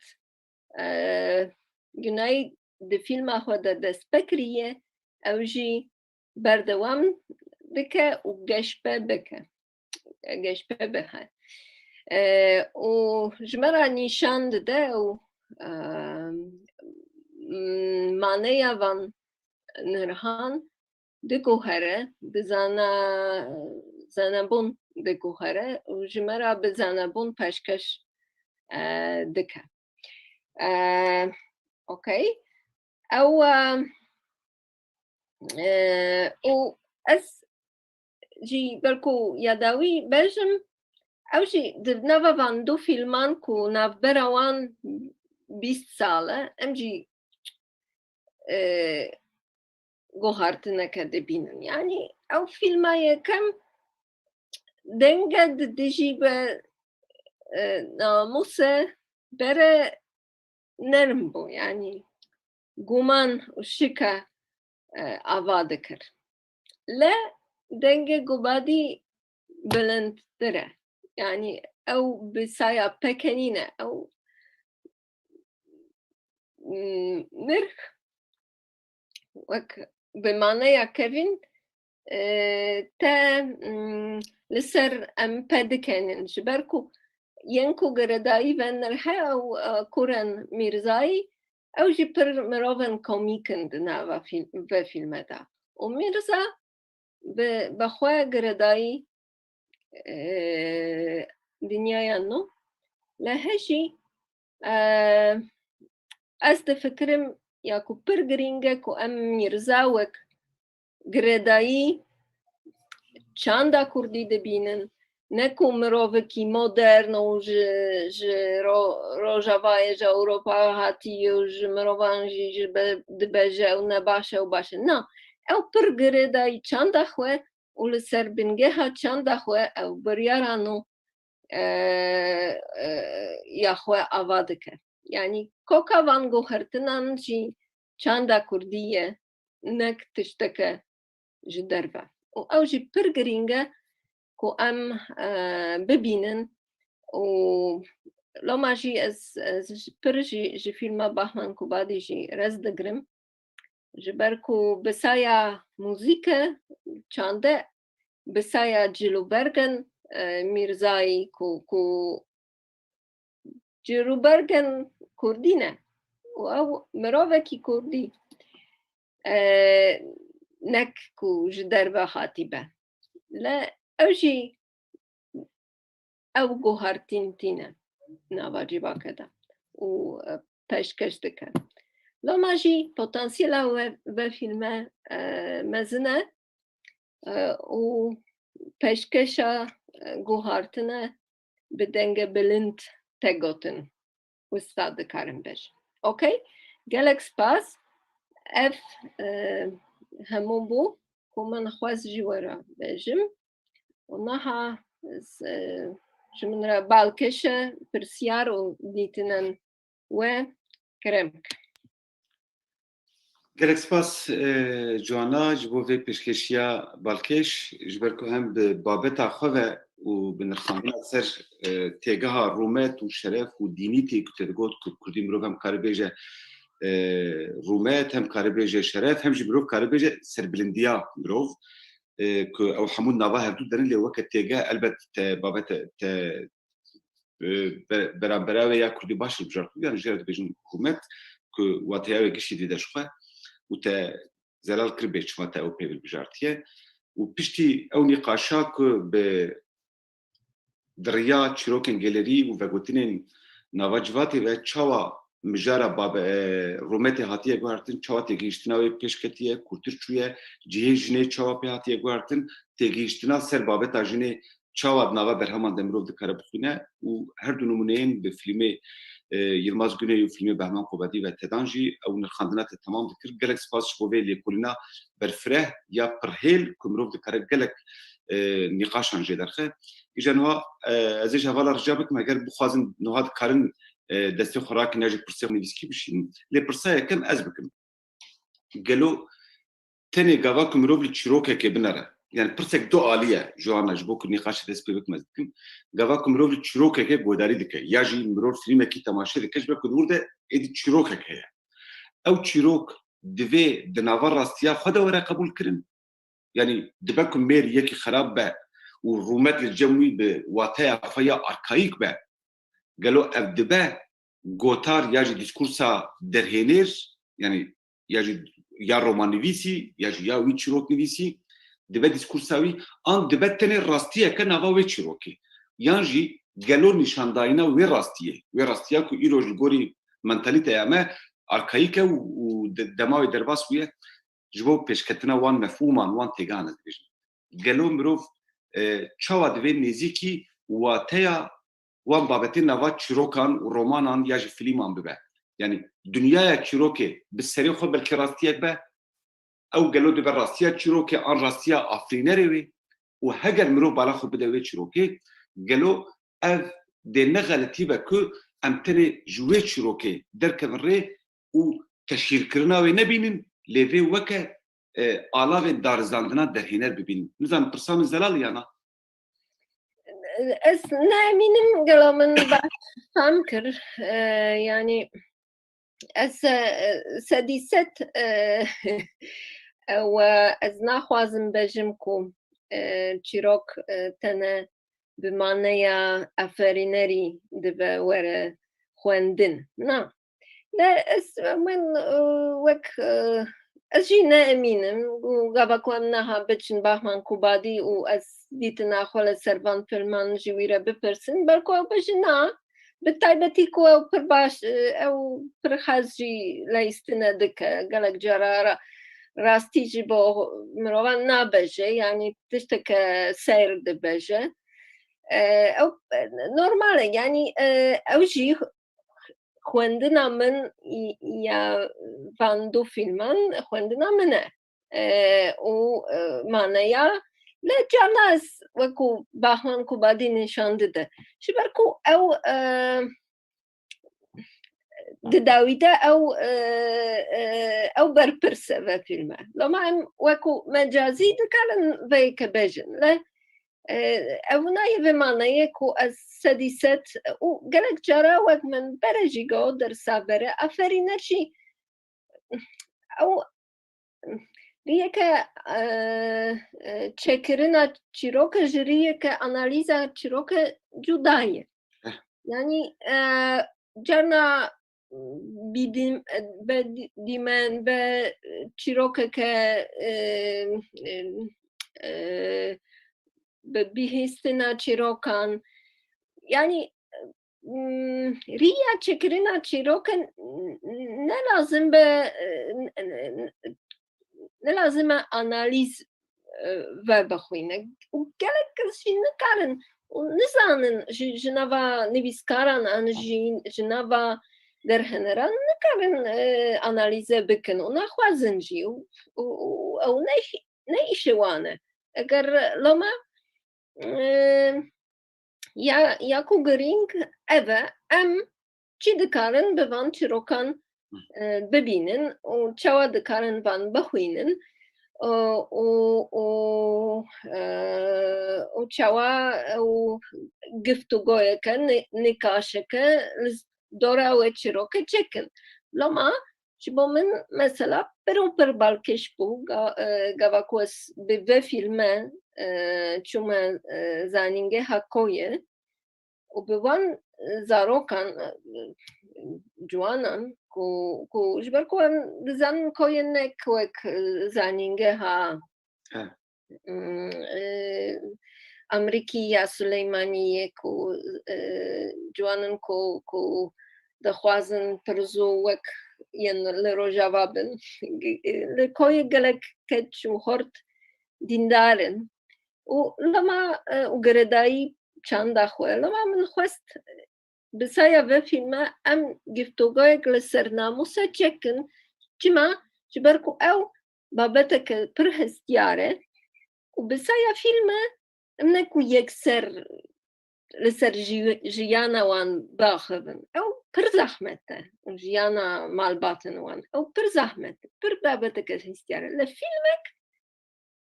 e, Guney di fîlma xwe de dest pê kiriye, ew jî berdewam bike û geş pê bike. Geş pê bihe. E, û ji me re nîşan dide û, e, m-, maneya van nirhan diguhere, bi zana-, zanebûn diguhere û ji me re bi zanebûn pêşkeş, e, dike. E, okey. Ew, e, e, û ez jî belku ya dawî bêjim, ew jî di nava van du fîlman ku navbera wan bîst sal e, em jî, e, guhartineke dibînin. Yanî ew fîlma yekem denge di dijî be, e, namûse bere nerm bû, yanî guman û şike, e, ava dikir. Le dengê Gubadî bilindtir e. Yanî ew bi saya peke nîne, ew, mm, nirx wek bi maneya kevin, e, te, mm, li ser em pê dikenin. Ji ber ku yên ku girêdayî ve nirxe ew, e, kurên Mîrzayî, ew jî pir mirovên komîk in di nava fîl-, vê fîlme de. Û Mîrza bi, bi xwe girêdayî, e, dinyaya nû. Lê hejî, e, ez difikirim ya ku pir girîng e ku em Mîrza wek girêdayî çanda kurdî dibînin, ne ku mirovekî modern û ji, ji ro-, rojavayê, ji Ewropa hatiye û ji mirovan jî ji be-, dibêje ew ne baş e û baş e. Na, ew pir girêdayî çanda xwe û li ser bingeha çanda xwe ew biryara nû, e, e, ya xwe ava dike. Yanî koka van guhertinan jî çanda kurdî ye, nek tişteke ji derve. Û ew jî pir girîng e ku em, e, bibînin û loma jî ez, ez pir jî ji fîlma Bahman Kubadî jî rez digirim. Ji ber ku bi saya muzîke çande, bi saya cilûbergên, e, Mîrzayî ku, ku cilûbergên kurdî ne. û ew mirovekî kurdî, e, nek ku ji derve hatî be. Le ew jî ew guhertin tîne nava civaka de û, e, pêşkeş dike. Loma jî potansiyela we, ve fîlme, e, mezin e, e, û pêşkeşa, e, guhartine bi denge bilind te gotin. Wisa dikarim bêjim. Okey? Gelek spas. Ev, e, hemû bû ku min xwest ji we re bêjim. Û niha, e, ji min re balkêş e, pirsyar û dîtinên we kerem bike. Gelek spas, e, Joana, ji bo vê pêşkêşiya balkêş, ji ber ku hem bi babeta xwe ve û bi nirxandina ser, e, têgeha rûmet û şeref û dînîtê ku te digot ku kurdî mirov hem kare bêje, e, rûmet, hem kare bêje şeref, hem jî mirov kare bêje serbilindiya mirov, e, ku ew hemû nava hevdû derin, lê weke têgeh elbet te babete, te, e, be-, beranbera wê ya kurdî baş hilbijartibû, yanî jê re dibêjin rûmet, ku wateya wê giştî dide ji xwe û te zelal kiribê çima te ew pê hilbijartiye. Û piştî ew nîqaşa ku bi, di riya çîrokên gelerî û vegotinên nava civatê ve çawa mijara babe-, e, rûmetê hatiye guhertin, çawa têgihiştina wê pêş ketiye, kûrtir çûye, cihê jinê çawa pê hatiye guhertin, têgihiştina ser babeta jinê çawa di nava berheman de mirov dikare bixwîne û her du nimûneyên bi fîlmê, e, Yilmaz Güney û fîlmê Behman Qubadî ve te dan jî ew nirxandina te temam dikir. Gelek spas ji bo vê lêkolîna berfireh ya pirhêl ku mirov dikare gelek, e, nîqaşan jê derxe. Îja niha, e, ez ê ji hevala rica bikim, eger bixwazin niha dikarin, e, destê xwe rakîne jî pirsê xwe nivîskî bişînin. Lê pirsa yekem ez bikim. Gelo tenê gava ku mirov li çîrokekê binere, yani pirsek du alî ye, Joana, ji bo ku nîqaşê dest pê bikim ez dikim. Gava ku mirov li çîrokekê guhdarî dike, ya jî mirov fîlmekî temaşe dike, ji ber ku li wir de êdî çîrokek heye. Ew çîrok divê di nava rastiya xwe de were qebûlkirin. Yani dibe ku mêr yekî xerab be û rûmet li cem wî bi wateya xwe ya arkayîk be, gelo ev dibe gotar ya jî dîskursa derhênêr, yani ya jî ya romannivîsî, ya jî ya wî çîroknivîsî, dibe dîskursa wî, an dibe tenê rastiyeke nava wê çîrokê? Yan jî gelo nîşandayîna wê rastiyê, wê rastiya ku îro ji gorî mentalîteya me arkayîk e û, û de-, dema wê derbas bûye, ji bo pêşketina wan mefhûman, wan têgehan ez dibêjim. Gelo mirov, e, çawa divê nêzîkî wateya wan babetên nava çîrokan û romanan ya jî fîlman bibe? Yanî dinyaya çîrokê bi serê xwe belkî rastiyek be, ew gelo dibe rastiya çîrokê an rastiya afirînerê wê? Û heger mirov bala xwe bide wê çîrokê, gelo ev dê ne xeletî be ku em tenê ji wê çîrokê derkevin rê û teşhîrkirina wê nebînin, lê vê weke, e, alavên darizandina derhêner bibînin? Nizanim pirsa min zelal e ya na? Ez ne emînim, gelo min baş fam kir. E, yanî ez, e, sedî sed, e, ew, e, ez naxwazim bêjim ku, e, çîrok, e, tene bi maneya aferînerî dibe were xwendin. Na. Le ez, min, e, wek, e, ez jî ne emîn im û gava ku em niha biçin Bahman Kubadî û ez dîtina xwe li ser van filman ji wî re bipirsin, belku ew bêjin na, bi taybetî ku ew pir baş, e, ew pir hez jî leyistine dike, gelek cara ra-, rastî ji bo mirovan nabêje, yanî tişteke seyr dibêje. E, ew, e, normal e, yanî, e, ew jî xwendina min ya van du fîlman xwendina min e. E, û, e, maneya, le carna ez wekû Bahman Kubadî nîşan dide. Ji ber ku ew, e, di dawî de ew, e, e, ew berpirs e ve fîlme. Loma em wekû mecazî dikarin vê yekê bêjin. Le, e, ew nayê vê maneyê ku ez sedî sed û gelek cara wek min bere jî got dersa bere, aferîner jî ew riyeke, e, e, çêkirina çîroke ji riyeke analîza çîroke cuda ye. Eh. Yanî, e, carna, bîdîm-, be dî-, dîmen, be çîrokeke, e, e, e, bi bihîstina çîrokan. Yanî, mm, riya çêkirina çîrokan ne lazim be, e, ne lazim e analîz, e, vebixwîne. Û gelek kes jî nikarin û nizanin ji, ji nava nivîskaran an jî ji nava derheneran nikarin, e, analîze bikin û naxwazin jî û, û, û ew ne, ne îşê wan e. Eger loma, e, ya, ya ku girîng ev e, em çi dikarin bi van çîrokan, e, bibînin û çawa dikarin van bixwînin û, û, û, e, û çawa ew giftugoyeke, ni-, nîkaşeke li dora wê çîroke çêkin. Loma ji bo min mesela pir û pir balkêş bû, ga-, e, gava ku ez bi vê fîlme, e, çûme, e, zanîngeha koyê û bi wan, e, zarokan, e, ciwanan ku, ku ji ber ku em dizanin koyê nek wek, e, zanîngeha, He. mm, e, Amerîkî ya Suleymaniyê ku, e, ciwanan ku, ku dixwazin pir zû wek yên li Rojava bin. Li koyê gelek keç û xort dîndar in. Û lema, e, û girêdayî çanda xwe. Lema min xwest bi saya vê fîlme em giftogoyek li ser namûse çekin. Çima? Ji ber ku ew babeteke pir hestiyar e û bi saya fîlme em ne ku yekser li ser ji-, jiyana wan biaxivin. Ew pir zehmet e. Jiyana malbatin wan. Ew pir zehmet e. Pir babeteke hestiyar e. Li fîlmek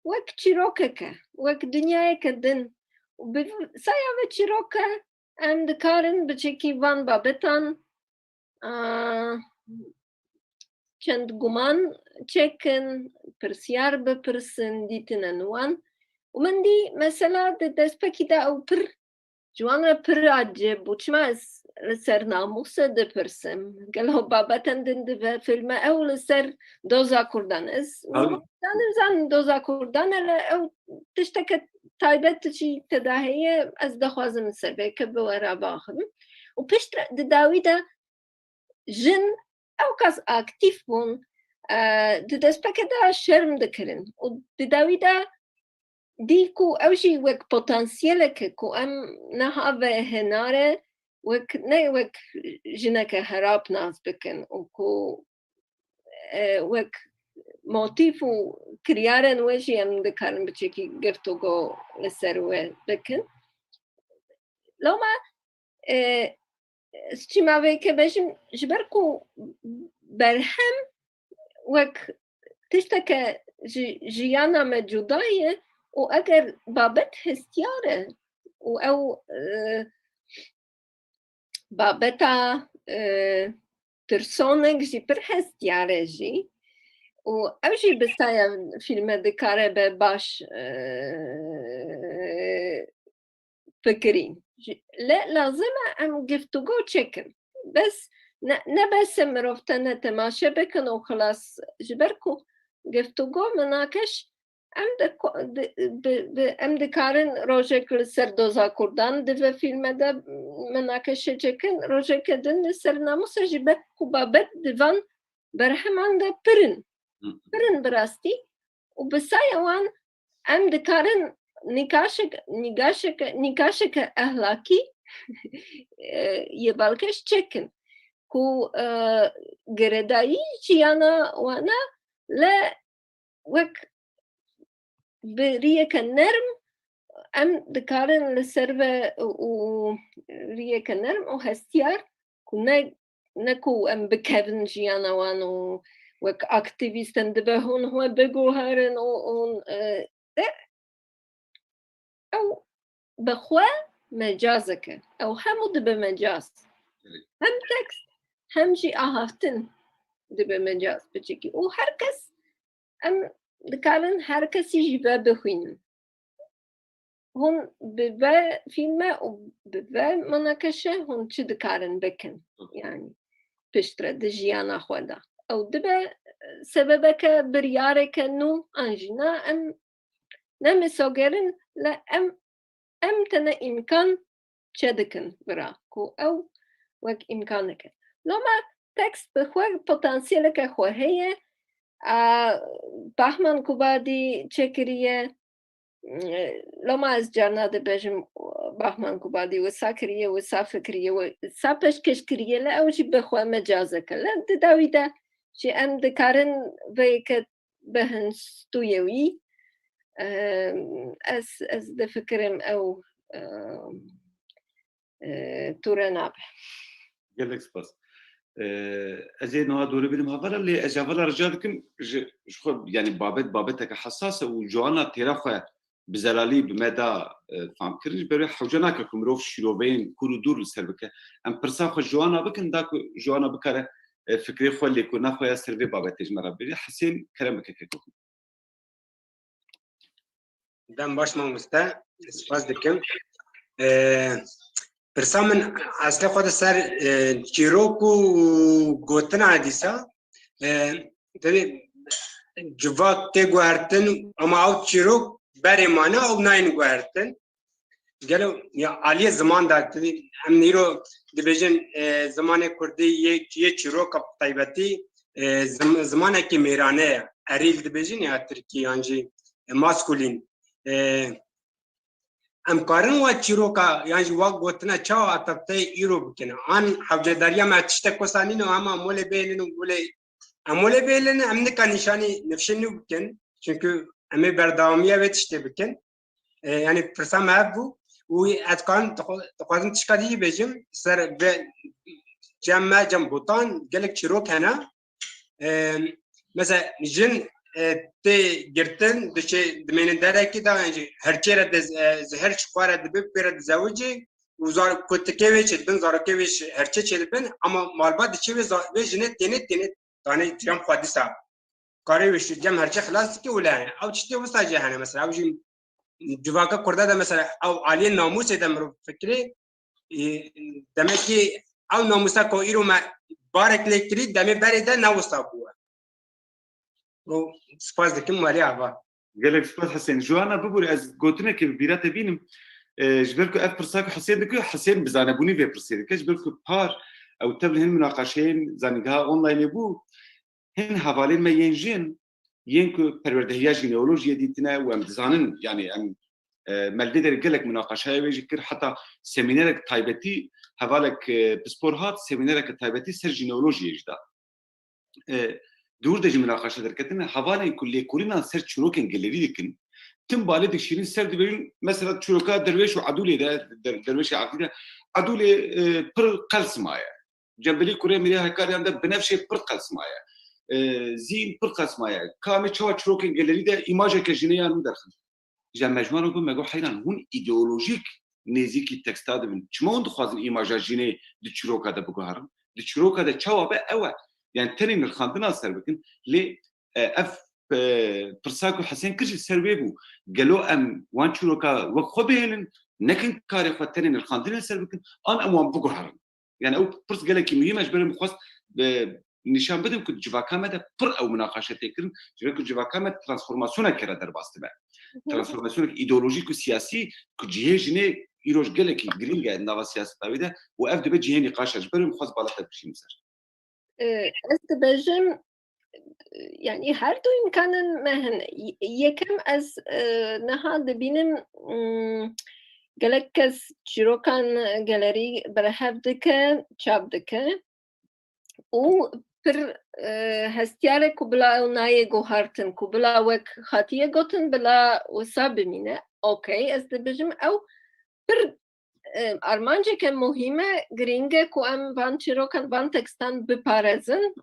wek çîrokek e, wek dinyayeke din. Û bi saya vê çîroke em dikarin biçekî van babetan, a, çend guman çêkin, pirsyar bipirsin, dîtine wan. Û min dî mesela di destpekî de ew pir ji wan re pir acib bû. Çima ez li ser namûse dipirsim? Gelo babetên din di vê fîlme ew li ser doza Kurdan. Ez Tabii. Zanim, zanim doza Kurdan e, lê ew tişteke taybet jî tê de heye, ez dixwazim li ser vê ke bi we re biaxivim. Û piştre di dawî de jin ew qas aktîf bûn, e, di destpeke de şerm dikirin. Û di dawî de dî ku ew jî wek potansiyeleke ku em niha ve hênare wek, ne wek jineke herab nas bikin û ku, e, wek motîf û kiryarên wê jî em dikarin biçekî girtugo li ser wê bikin. Loma, e, ez çima vê ke bejim, ji ber ku berhem wek tişteke ji jiyana me cuda ye û eger babet hestiyar e û ew, e, babeta, e, tirsonek jî pir hestiyar e jî û ew jî bi saya fîlme dikare be baş, e, fikirî. Ji-, le-, lazim e em giftugo çekin. Bes ne, ne bes e mirov tene temaşe bikin û xilas. Ji ber ku giftugo, minakeş, em de ko-, di-, bi, bi, em dikarin rojek li ser doza Kurdan di vê fîlme de minakeşe çekin, rojeke din li ser namûse, ji ber ku babet di van berheman de pir in. Hı. Pir in bi rastî. Û bi saya wan em dikarin nîkaşek-, nîgaşeke, nîkaşeke ehlakî, e, yê balkêş çekin. Ku, e, girêdayî jiyana wan e, le wek bi riyeke nerm em dikarin li ser ve û riyeke nerm û hestiyar ku ne, ne ku em bikevin jiyana wan û wek aktîvîst em dibe hûn xwe biguherin û, û, e, de, ew bi xwe mecazek e. Ew hemû dibe mecaz. Evet. Hem tekst, hem jî ahaftin dibe mecaz biçikî. Û her kes, em dikarin her kesî jî ve bixwînin. Hûn bi ve fîlme û bi ve manakeşe hûn çi dikarin bikin? Hı. Yani. piştre di jiyana xwe de. Ew dibe sebebeke biryareke nû an jî na, em ne misoger in, le em, em tene îmkan çedikin vira ku ew wek îmkanek e. Loma tekst bi xwe potansiyeleke xwe heye, a, Bahman Kubadî çêkiriye, loma ez carna dibêjim, Bahman Kubadî wisa kiriye, wisa fikiriye, wisa pêşkêş kiriye, le ew jî bi xwe mecazek e. Le di dawî de jî em dikarin vê yeke bihin stûyê wî. Em, ez, ez difikirim ew, em, e, tûre nabe. Gelek spas. E, ez ê niha dorê bidim hevala, lê ez hevala rica dikim ji, ji xwe, yani babet, babeteke hesas e û Joana têra xwe bi zelalî bi me da, e, famkirin. Ji ber wê hewce nake ku mirov şîroveyên kûr û dûr li ser bike. Em pirsa xwe Joana bikin, da ku Joana bikare, e, fikrê xwe, lêkolîna xwe ya ser vê babetê ji me re bêje. Hesên, kerem bike keko. Dem baş mamoste, spas dikim. E, pirsa min eslê xwe di ser, e, çîrok û gotina dîsa. E, tabii, civak tê guhertin, ama ew çîrok berê mane, ew nayên guhertin. Gelo ya aliyê ziman de, tabii, em îro dibêjin, e, zimanê kurdî yê, yê çîroka taybetî, e, zim-, zimanekî mêrane ye. Eril dibêjin ya tirkî yan jî, e, maskulîn. E, em karin wa çîroka yan jî wa gotina çawa adapteyê îro bikin? An hewcedariya me tiştek wisa nîno, hema molê bêlin û molê, em molê bêlin, em nika nîşanî nifşê nû bikin. Çünkü em ê berdewamiya vê tiştê bikin. E, yani pirsa me ev bû. Û ez kan dixwa-, dixwazim tişka dî jî bêjim. Ser ve cem me, cem botan gelek çîrok hene. E, mesela jin, e, tê girtin, diçe dimênin derekî de, yani her çê re diz-, e, zehir ji xwe re dibe, pê re dizewicê û zar-, kutikê wê çêdibin, zarokê wê ji her çê çêdibin, ama malbat diçe wê za-, wê jinê tênê, tênê danê cem xwe dîsa. Karê wê ji cem her çê xilas dike û le. Ew tiştê wisa jî hene mesela. Ew jî civaka kurda de mesela ew aliyê namûsê de mirov fikirê, e, demek ki ew namûsa ku îro me barek lê kirî, demê berê de ne wisa bûye. Û spas dikim, malê ava. Gelek spas Hesên. Joana, bibûre ez gotinekê bi bîra te bînim. E, ji ber ku ev pirsa ku Hesên dike, Hesên bi zanebûnî vê pirsê dike. Ji ber ku par ew tev li hin minaqaşeyên zanîngeha onlineê bû, hin hevalên me yên jin, yên ku perwerdehiya jîneolojiyê dîtine û em dizanin, yani em, e, me li vê derê gelek minaqaşeya wê jî kir, heta semînerek taybetî, hevalek, e, pispor hat, semînereke taybetî ser jîneolojiyê jî da. E, di wir de jî minaqaşe derketin, hevalên ku lêkolînan ser çîrokên gelerî dikin, tim balê dikişînin ser dibêjin, mesela çîroka Derwêş û Edûlê de, Der-, Derwêşê Aqî de, Edûlê, e, pir qels maye. Cembelî kurê Mîrê Hekariyan de binevşê pir qels maye. E, zîn pir qels maye. Ka em ê çawa çîrokên gelerî de îmajeke jinê ya nû derxin? Ji mecmûran got, me got, heyran, hûn îdeolojîk nêzîkî teksta dibin. Çima hûn dixwazin îmaja jinê di çîroka de biguherin? Di çîroka de çawa be ew e. Yani tenê nirxandina ser bikin, lê, e, ev, e, pirsa ku Hesên kir jî ser wê bû. Gelo em wan çîroka wek xwe bihêlin, nekin karê xwe tenê nirxandinê ser bikin, an em wan biguherin? Yani ew pirs gelekî muhîm e, ji ber min xwest, e, nîşan bidim ku civaka me de pir ew minaqaşe tê kirin, ji ber ku civaka me transformasyonekê re derbas dibe. Hı hı. Transformasyonek îdeolojîk û siyasî ku cihê jinê îroj gelekî girîng e di nava siyaseta wê de û ev dibe cihê nîqaşa. Ji ber min xwest bala te bikişînim ser. E, ez dibêjim, yani her du îmkanin me hene. Y-, yekem ez, e, niha dibînim, mm, gelek kes çîrokan gelerî berhev dike, çap dike û pir, e, hestiyar e ku bila ew nayê guhartin, ku bila wek hatiye gotin, bila wisa bimîne. Okey, ez dibêjim ew pir, e, armanceke muhîm e, girîng e ku em van çîrokan, van tekstan biparêzin,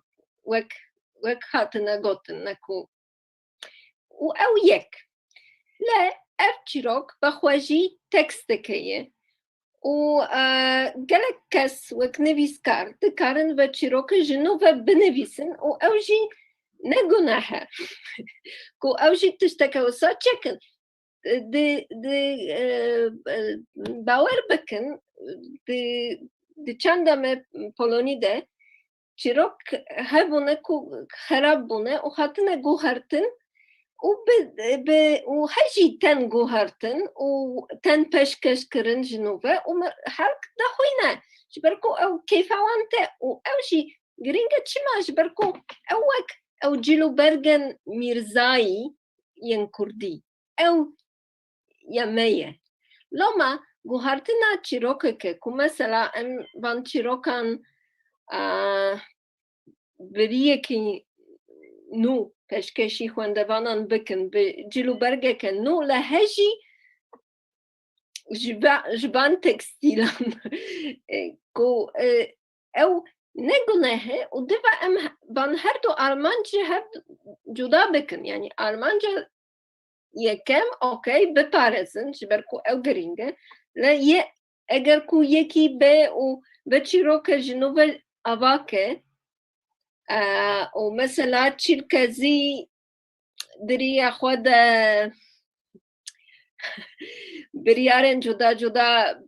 wek, wek hatine gotin, ne ku. Û ew yek. Le ev çîrok bi xwe jî teksteke ye. Û, e, gelek kes wek nivîskar dikarin vê çîroke ji nû ve binivîsin û ew jî ne guneh e. Ku ew jî tişteke wisa çêkin. Di, di, e, e, bawer bikin, di, di çanda me Polonî de çîrok hebûne ku xerab bûne û hatine guhertin û bi, bi, û hejî tên guhertin û tên pêşkeş kirin ji nû ve û me-, xelk dixwîne, ji ber ku ew keyfa wan tê û ew jî girîng e. Çima? Ji ber ku ew wek ew cîl û bergên mîrzayî yên kurdî, ew ya me ye. Loma guhertina çîrokeke ku mesela em van çîrokan, a, bi riyekî nû pêşkêşî xwendevanan bikin, bi cîl û bergeke nû, lê hejî ji ba-, ji van tekstîlan, e, ku, e, ew ne guneh e û diva em he-, van her du armanc ji hev cuda bikin. Yanî armanca yekem, okey, biparêzin, ji ber ku ew girîng e. Lê ye, eger ku yekî be û be çîroke ji nû ve ava ke, e, û mesela çîlkezî di riya xwe de biryarên cuda cuda,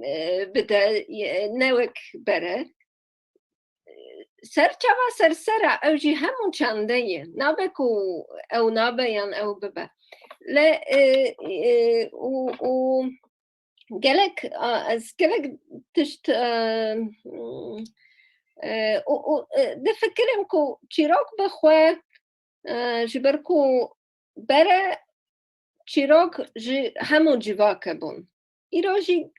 e, bide, e, ne wek bere. Ser çava ser ser e, ew jî hemû çande ye. Nabe ku ew nabe yan ew bibe. Lê, e, e, û, û gelek, a, ez gelek tişt, e, e, û, û, e, difikirim ku çîrok bi xwe, e, ji ber ku bere çîrok ji hemû civake bûn. Îro jî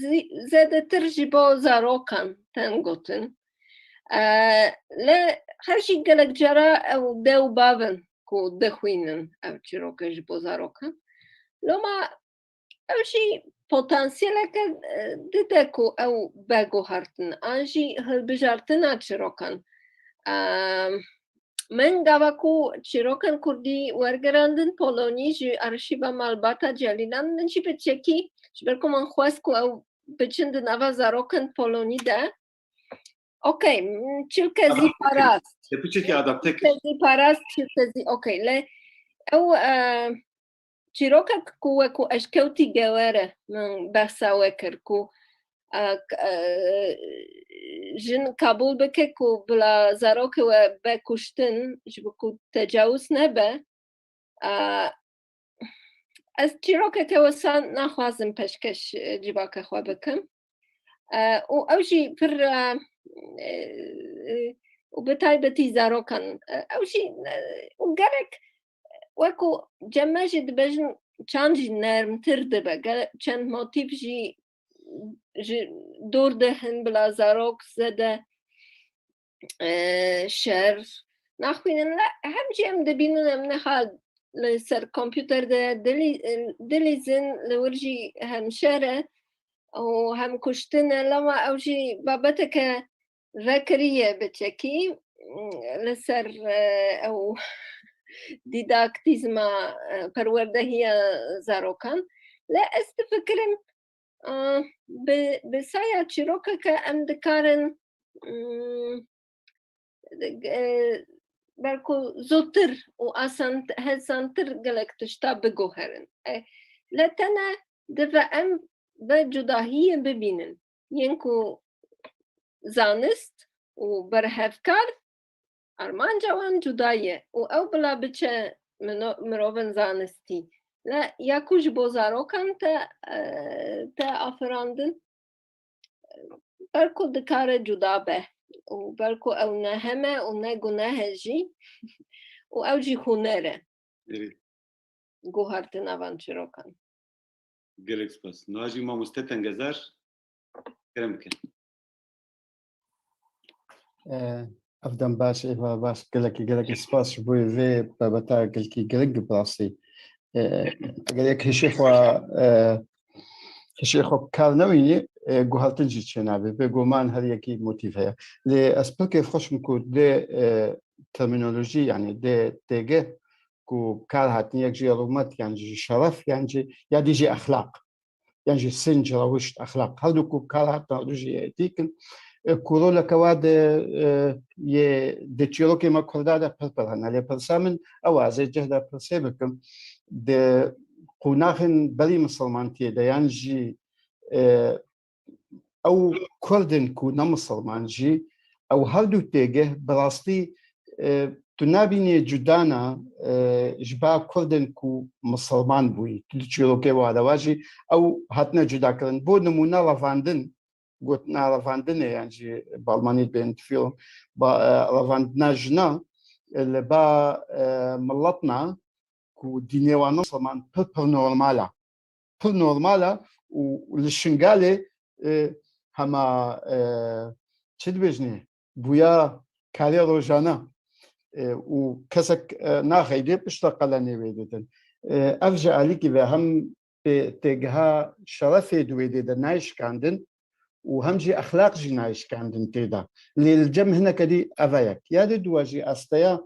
zî-, zêdetir ji bo zarokan tên gotin. E, lê her jî gelek cara ew dê û bav in ku dixwînin ev çîroke ji bo zarokan. Loma ew jî potansiyeleke, e, dide ku ew be guhertin, an jî hilbijartina çîrokan. E, min gava ku çîrokên kurdî wergerandin Polonî ji arşîva malbata Celîlan, min jî bi çekî, ji ber ku min xwest ku ew biçin di nava zarokên Polonî de. Okey, m, çilkezî Adapte kir. Parast. Te piçekî adapte kir. Çilkezî parast, çilkezî, okey. Lê ew, e, çîrokek ku wekû eşkewtî gewere, min behsa we kir ku, e, k-, e, jin kabûl bike ku bila zarokê we be kuştin, ji bo ku tecawuz nebe. E, ez çîrokeke wisa naxwazim pêşkeş, e, civaka xwe bikim. E, û ew jî pir, e, e, û bi taybetî zarokan, e, ew jî, e, û gerek wekû cem me jî dibêjin çand jî nermtir dibe. Gel-, çend motîf jî ji dor de hin bila zarok zêde, e, şer naxwînin. Lê hem jî em dibînin, em niha li ser kompûter de dilî-, dilîzin, li wir jî hemşer e û hem kuştin e, lema ew jî babeteke vekirî ye bi çekî, li ser, e, ew dîdaktîzma, e, perwerdehiya zarokan. Lê ez difikirim, e, bi, bi saya çîrokeke em dikarin, mm, e, belku zûtir û asan-, hezantir gelek tişta biguherin. E, lê tene dive em bi cudahiyê bibînin. Yên ku zanist û berhevkar armanca wan cuda ye û ew bila biçe mino-, mirovên zanistî. Lê ya ku ji bo zarokan te, e, te afirandin, belku dikare cuda be û belku ew ne hem e û ne guneh e jî û ew jî huner e. Erê. Guhertina van çîrokan. Gelek spas. Niha jî mamoste Tengezar, kerem bikin. Eh, ev dem baş, êvar baş. Gelekî, gelekî spas ji bo vê babeta gelkî giring bi rastî. Eh, eger yek hişê xwe, eh, hişê xwe kar newînî, eh, guhertin jî çênabe. Bêguman her yekî motîf heye. Lê ez pir kêfxweş im ku dê, eh, termînolojî, yanî dê têgeh ku kar hatin, yek jî rûmet, yan jî şeref, yan jî, ya dî jî exlaq, yan jî sinc, rewişt, exlaq. Her du ku kar hatin, her du jî yê dî kin. E, ku roleke wa di, e, yê di çîrokê me kurda de pir pir hene. Lê pirsa min ew e, ez ê cih de pirsê bikim. Di qonaxên berî misilmantiyê de, yan jî, e, ew kurdên ku ne misilman jî, Ew her du têgeh bi rastî, e, tu nabînî cudana, e, ji ba Kurd in ku misilman bûyî. Tu di çîrokê we de wa jî ew hatine cudakirin. Bo nimûne revandin, gotina revandinê yan jî bi almanî dibên Entführung, ba, e, revandina jina, e, li ba, e, miletna ku dînê wan misilman pir pir normal e. Pir normal e û li Şingalê, e, hema, e, çi dibêjinê, bûya karê rojane, e, û kesek, e, naxeydê pişta qelenê wê didin. E, ev ji alîkî ve hem tê-, têgeha şerefê di wê dê de nayê şikandin û hem jî exlaq jî nayê şikandin tê de. Lê li cem hineke dî ev e yek. Ya di dua jî asteya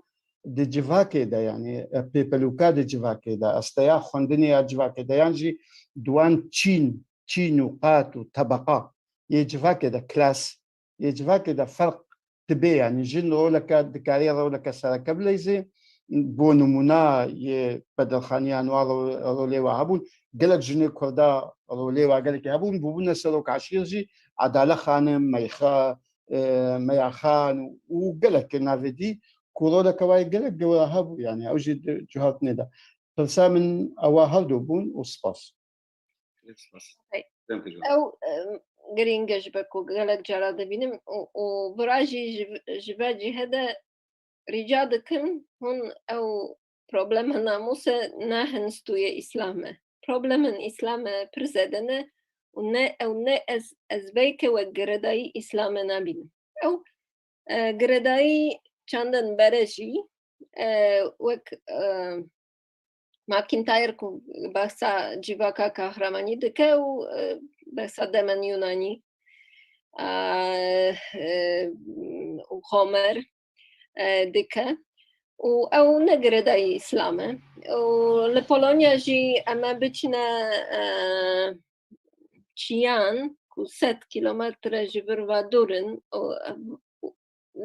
di civakê de, yanî, e, pêpelûka di civakê de, asteya xwendinê ya civakê de, yan jî di wan çîn, çîn û qat û tebeqa yê civakê de, klas yê civakê de ferq dibe, yanî jin roleke, dikarê roleke sereke bileyzê, bo nimûna yê bedelxaniya nû a ro-, rolê wa hebûn, gelek jinê Kurda rolê wa gelekê hebûn, bûbûne serok eşîr jî, Adale Xanim, Meyxa, e, Meya Xan û gelek navê dî ku roleke wa yê gelek gewra hebû, yanî ew jî di cihatiné de. Pirsa min ewa her du bûn û spas. Spas. Hey. Dem te jî. Ew, em, girîng e ji ber ku gelek cara dibînim û, û vira jî ji, ji vê cihê de rica dikim, hûn ew problema namûse nehin stûyê Îslam e. Problemên Îslam e pir zêde ne û ne, ew ne ez, ez veyke wek girêdayî Îslam e nabînim. Ew, e, girêdayî çandin bere jî, e, wek, e, McIntyre ku behsa civaka kahramanî dike û, e, behsa demên Yunanî, e, e, û Homer, e, dike. Û ew ne girêdayî Îslam e. Û li Polonya jî em ê biçine, e, çiyan ku sed kîlometre ji vir ve dûr in, û, e,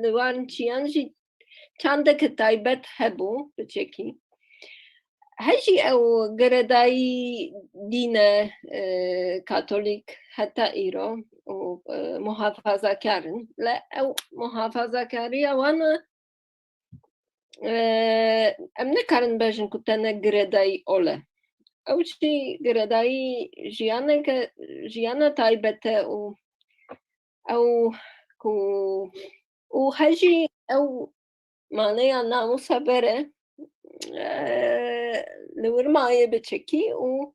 li wan çiyan jî çandeke taybet hebû, biçekî. Hejî ew girêdayî dîne, e, katolîk heta îro û, e, muhafazakar in. Lê ew muhafazakariya wan e, e, em nikarin bêjin ku tene girêdayî ol e. Ew jî girêdayî jiyaneke, jiyana taybet e û ew ku, û hejî ew maneya namûsa bere, e, li wir maye biçekî û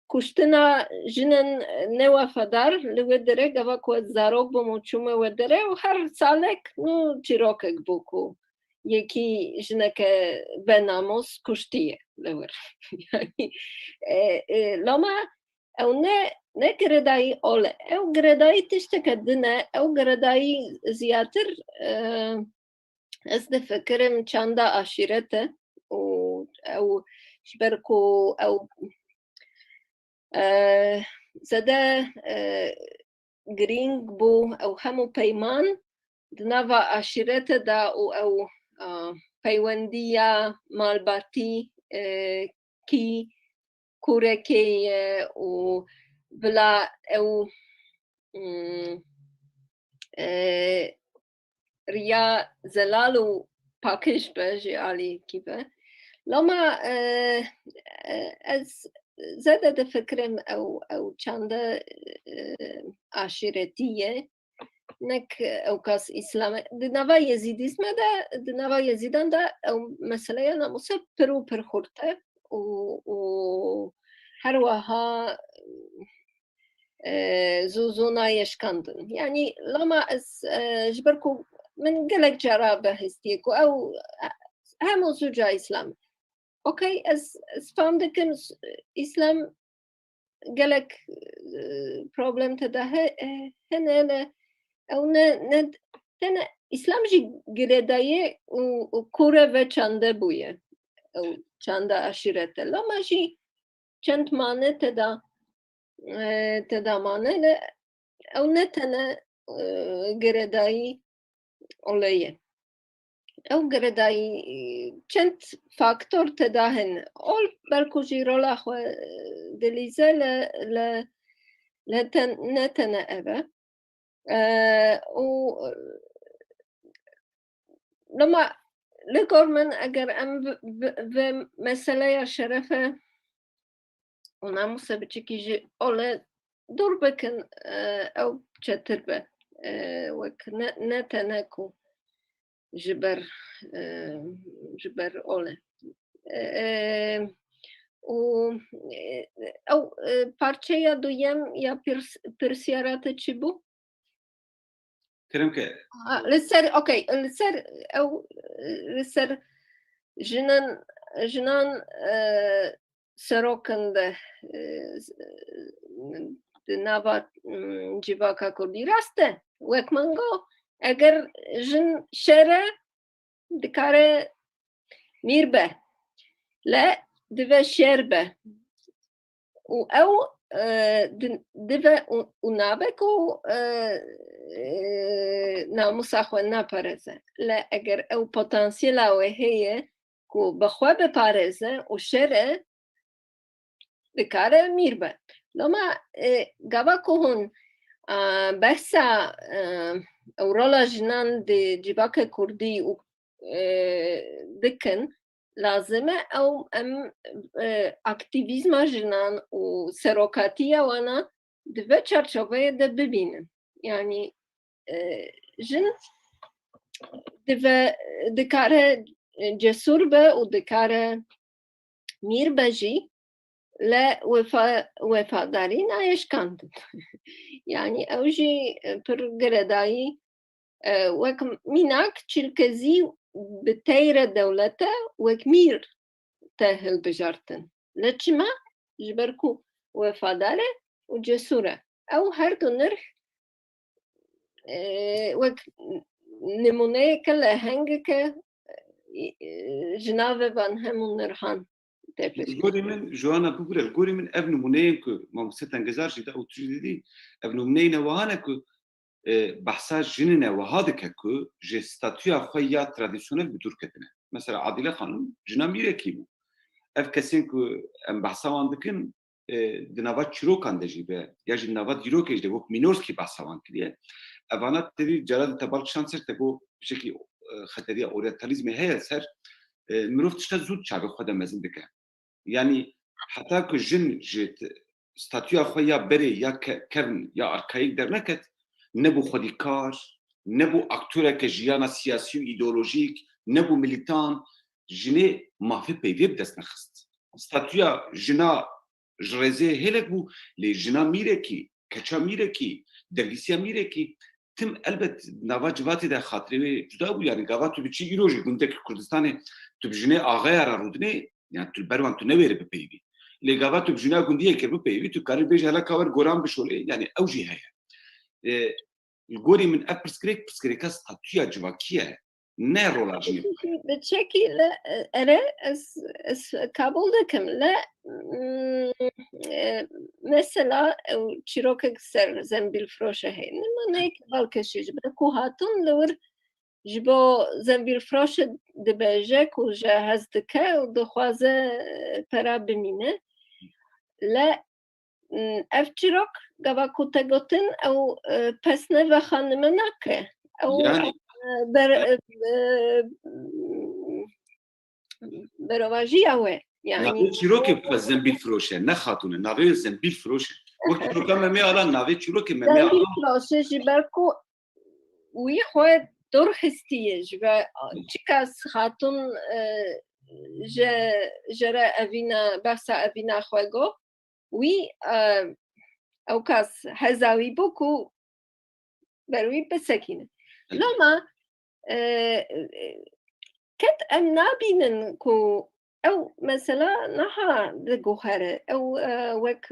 kuştina jinên newefadar li wê derê, gava ku ez zarok bûm û çûme wê derê û her salek nû çîrokek bû ku yekî jineke benamûs kuştiye li wir. Yanî, e, e, loma ew ne, ne girêdayî ol e. Ew girêdayî tişteke din e. Ew girêdayî ziyatir, e, ez difikirim çanda aşîret e û ew ji ber ku ew, e, zêde, e, girîng bû ew hemû peyman di nava aşîrete de û ew, e, peywendiya malbatî, e, kî kûrekê ye û bila ew, mm, e, riya zelal û pakêj be ji alîkî ve. Loma, e, e, ez zêde difikirim ew, ew çanda, e, aşîretî ye. Nek ewkas Îslam e. Di nava Yezîdîzme de, di nava Yezîdan de ew meseleya namûse pir û pir xurt e û, û her wiha, e, zû zû nayê şikandin. Yanî loma ez, e, ji ber ku min gelek cara behs diye ku ew, e, hemû zû ca Îslam e. Okey, ez, ez fam dikim s-, Îslam gelek, e, problem te de he-, e, hene, ne, ew ne, ne, tene Îslam jî girêdayê û, û kure ve çande bûye. Ew çanda aşîrete. Loma jî çend mane te de, e, te de mane, ne, ew ne tene, e, girêdayî olê ye. Ew girêdayî, e, çend faktor te de hene. Ol belkû jî rola xwe, e, dilîze le, le, le ten-, ne tene ev e. E, û, e, Loma li gor min eger em bi, bi, bi meseleya şerefe û namûsê biçikî ji ole dûr bikin, e, ew çetir be. E, wek ne, ne tene ku ji ber, e, ji ber ole. E, e, û, e, ew, e, parçeya duyem ya pirs-, pirsiyara te çi bû? Kerem ke. Ha, li ser, okey, li ser ew, li ser jinan, jinan, e, serokin de, e, di nava, mm, civaka kurdî rast e. Wek min got, eger jin şer e, dikare mîr be. Le dive şer be. Û ew, e, di-, dive û, û nabe ku, e, e, namûsa xwe naparêze. Le eger ew potansiyela wê heye ku bi xwe biparêze û şer e, dikare mîr be. Loma, e, gava ku hûn, a, behsa, e, ew rola jinan di civaka kurdî û, e, dikin, lazim e ew em, e, aktîvîzma jinan û serokatiya wana di vê çarçoveyê de bibînin. Yanî, e, jin dive, dikare, e, cesûr be û dikare mîr be jî, le wefa-, wefadarî nayê şikandin. Yanî ew jî, e, pir giredayî, e, wek mînak çîlkezî bi teyre dewlete wek mîr te hilbijartin. Le çima? Ji ber ku wefadar e û cesûr e. Ew her du nirx, e, wek nimûneyeke lehengeke, e, ji navê van hemû nirxan tê pêşkêş. Li gorî min, Joana, bibûre, li gorî min ev nimûneyên ku mamoste Tengezar jî da û tu jî didî, ev nimûneyên e wiha ne ku, e, behsa jinên e wiha dike ku ji statûya xwe ya tradisyonel bi dûr ketine. Mesela Adîle Xanim jina mîrekî bû. Ev kesên ku em behsa wan dikin, e, di nava çîrokan de jî be, ya jî di nava dîrokê jî de wek Mînorskî behsa wan kiriye. Evana tevî cara di te bal kişand ser te got, pişekî, e, xeteriya oryantalîzmê heye ser, e, mirov tişta zû çavê xwe de mezin dike. Yanî heta ku jin ji t-, statûya xwe ya berê, ya ke-, kevn, ya arkayîk derneket, nebû xwedîkar, nebû aktoreke jiyana siyasî û îdeolojîk, nebû milîtan, jinê mafê peyvê bi dest nexist. Statûya jina ji rêzê hêlek bû, lê jina mîrekî, keça mîrekî, dergîsiya mîrekî, tim elbet nava civatê de xatirê wê cuda bû. Yanî gava tu diçî îro jî gundekî Kurdistanê, tu bi jinê axeya re rûdinê, yanî tu li ber wan tu newêrî bipeyivî. Lê gava tu bi jina gundiyekê bipeyivî, tu karî bêjî hela ka wer goran bişolê, yanî ew jî heye. E, li gorî min ev pirsgirêk, pirsgirêka statûya civakî ye. Ne rola jinê. Bi çekî, bi çekî le, ere, ez, ez kabul dikim. Le, mm, e, mesela, ew çîrokek ser Zembîlfiroşe heye. Nimûneyek balkêşî ji ber ku hatun li wir ji bo Zembîlfiroşe dibêje ku ji hez dike û dixwaze, e, pera bimîne. Le, mm, ev çîrok, gava ku te gotin, ew, e, pesne vexa nimûne nake. Ew, yanî, e, ber-, e, e, berovajiya we. Yanî navê çîrokê bi xwe Zembîlfiroş e, ne Xatûn e. Navê wê Zembîlfiroş e. Wek çîroka Memê Alan, navê çîrokê Memê Alan. Zembîlfiroş e ji ber ku wî xwe dûr histiye ji ve, çikas Xatûn, e, je, jere evîna, behsa evîna xwe got. Wî, e, ew kas heza wî bû ku ber wî bisekîne. Loma, e, e, ket em nabînin ku ew mesela niha diguhere, ew, e, wek,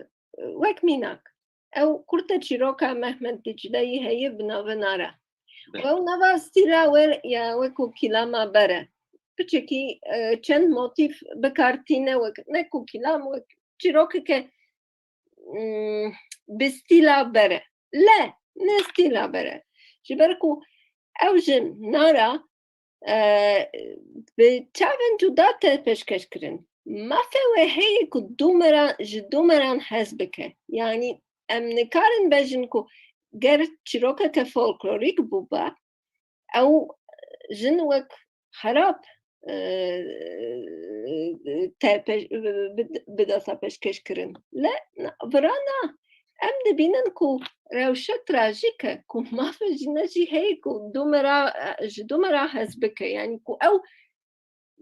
wek mînak. Ew kurte çîroka Mehmet Dicleyî heye bi navê Nara. Be. Û ew nava stîla we ya wekû kîlama bere. Piçekî, e, çend motîf bi kar tîne wek, ne ku kîlam, wek çîrokeke, mm, bi stîla bere. Le, ne stîla bere. Ji ber ku ew jin Nara, e, bi çavên cuda te pêşkeş kirin. Mafê wê heye ku dûmeran, ji dûmeran hez bike. Yanî em nikarin bêjin ku ger çîrokeke folklorîk bûba, ew jin wek xerab, e, te pêş-, bi, bi desta pêşkêş kirin. Le, na, virana em dibînin ku rewşe trajîk e, ku mafê jîne jî heye ku dû mera, e, ji dû mera hez bike. Yanî ku ew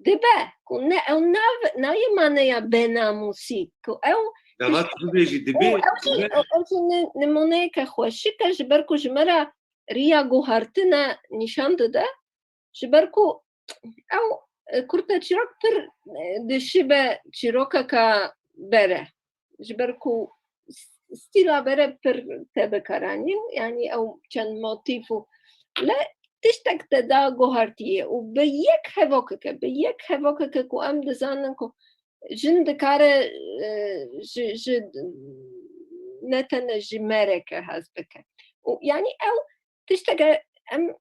dibe, ku ne, ew nav-, nayê maneya benamûsî, ku ew Gava tişt-, tu bibêjî, dibe, ew, ew jî, dibe. Ew, ew jî ni-, nimûneyeke xweşik e, ji ber ku ji me re riya guhartine nîşan dide, ji ber ku ew, e, kurte çîrok pir, e, dişibe çîrokeka bere. Ji ber ku s-, stîla bere pir tê bikaranîn, yanî ew çend motîf û le tiştek te da guhartiyê û bi yek hevokeke, bi yek hevokeke ku em dizanin ku jin dikare, e, ji, ji, ne tene ji mereke hez bike. Û yanî ew tişteke em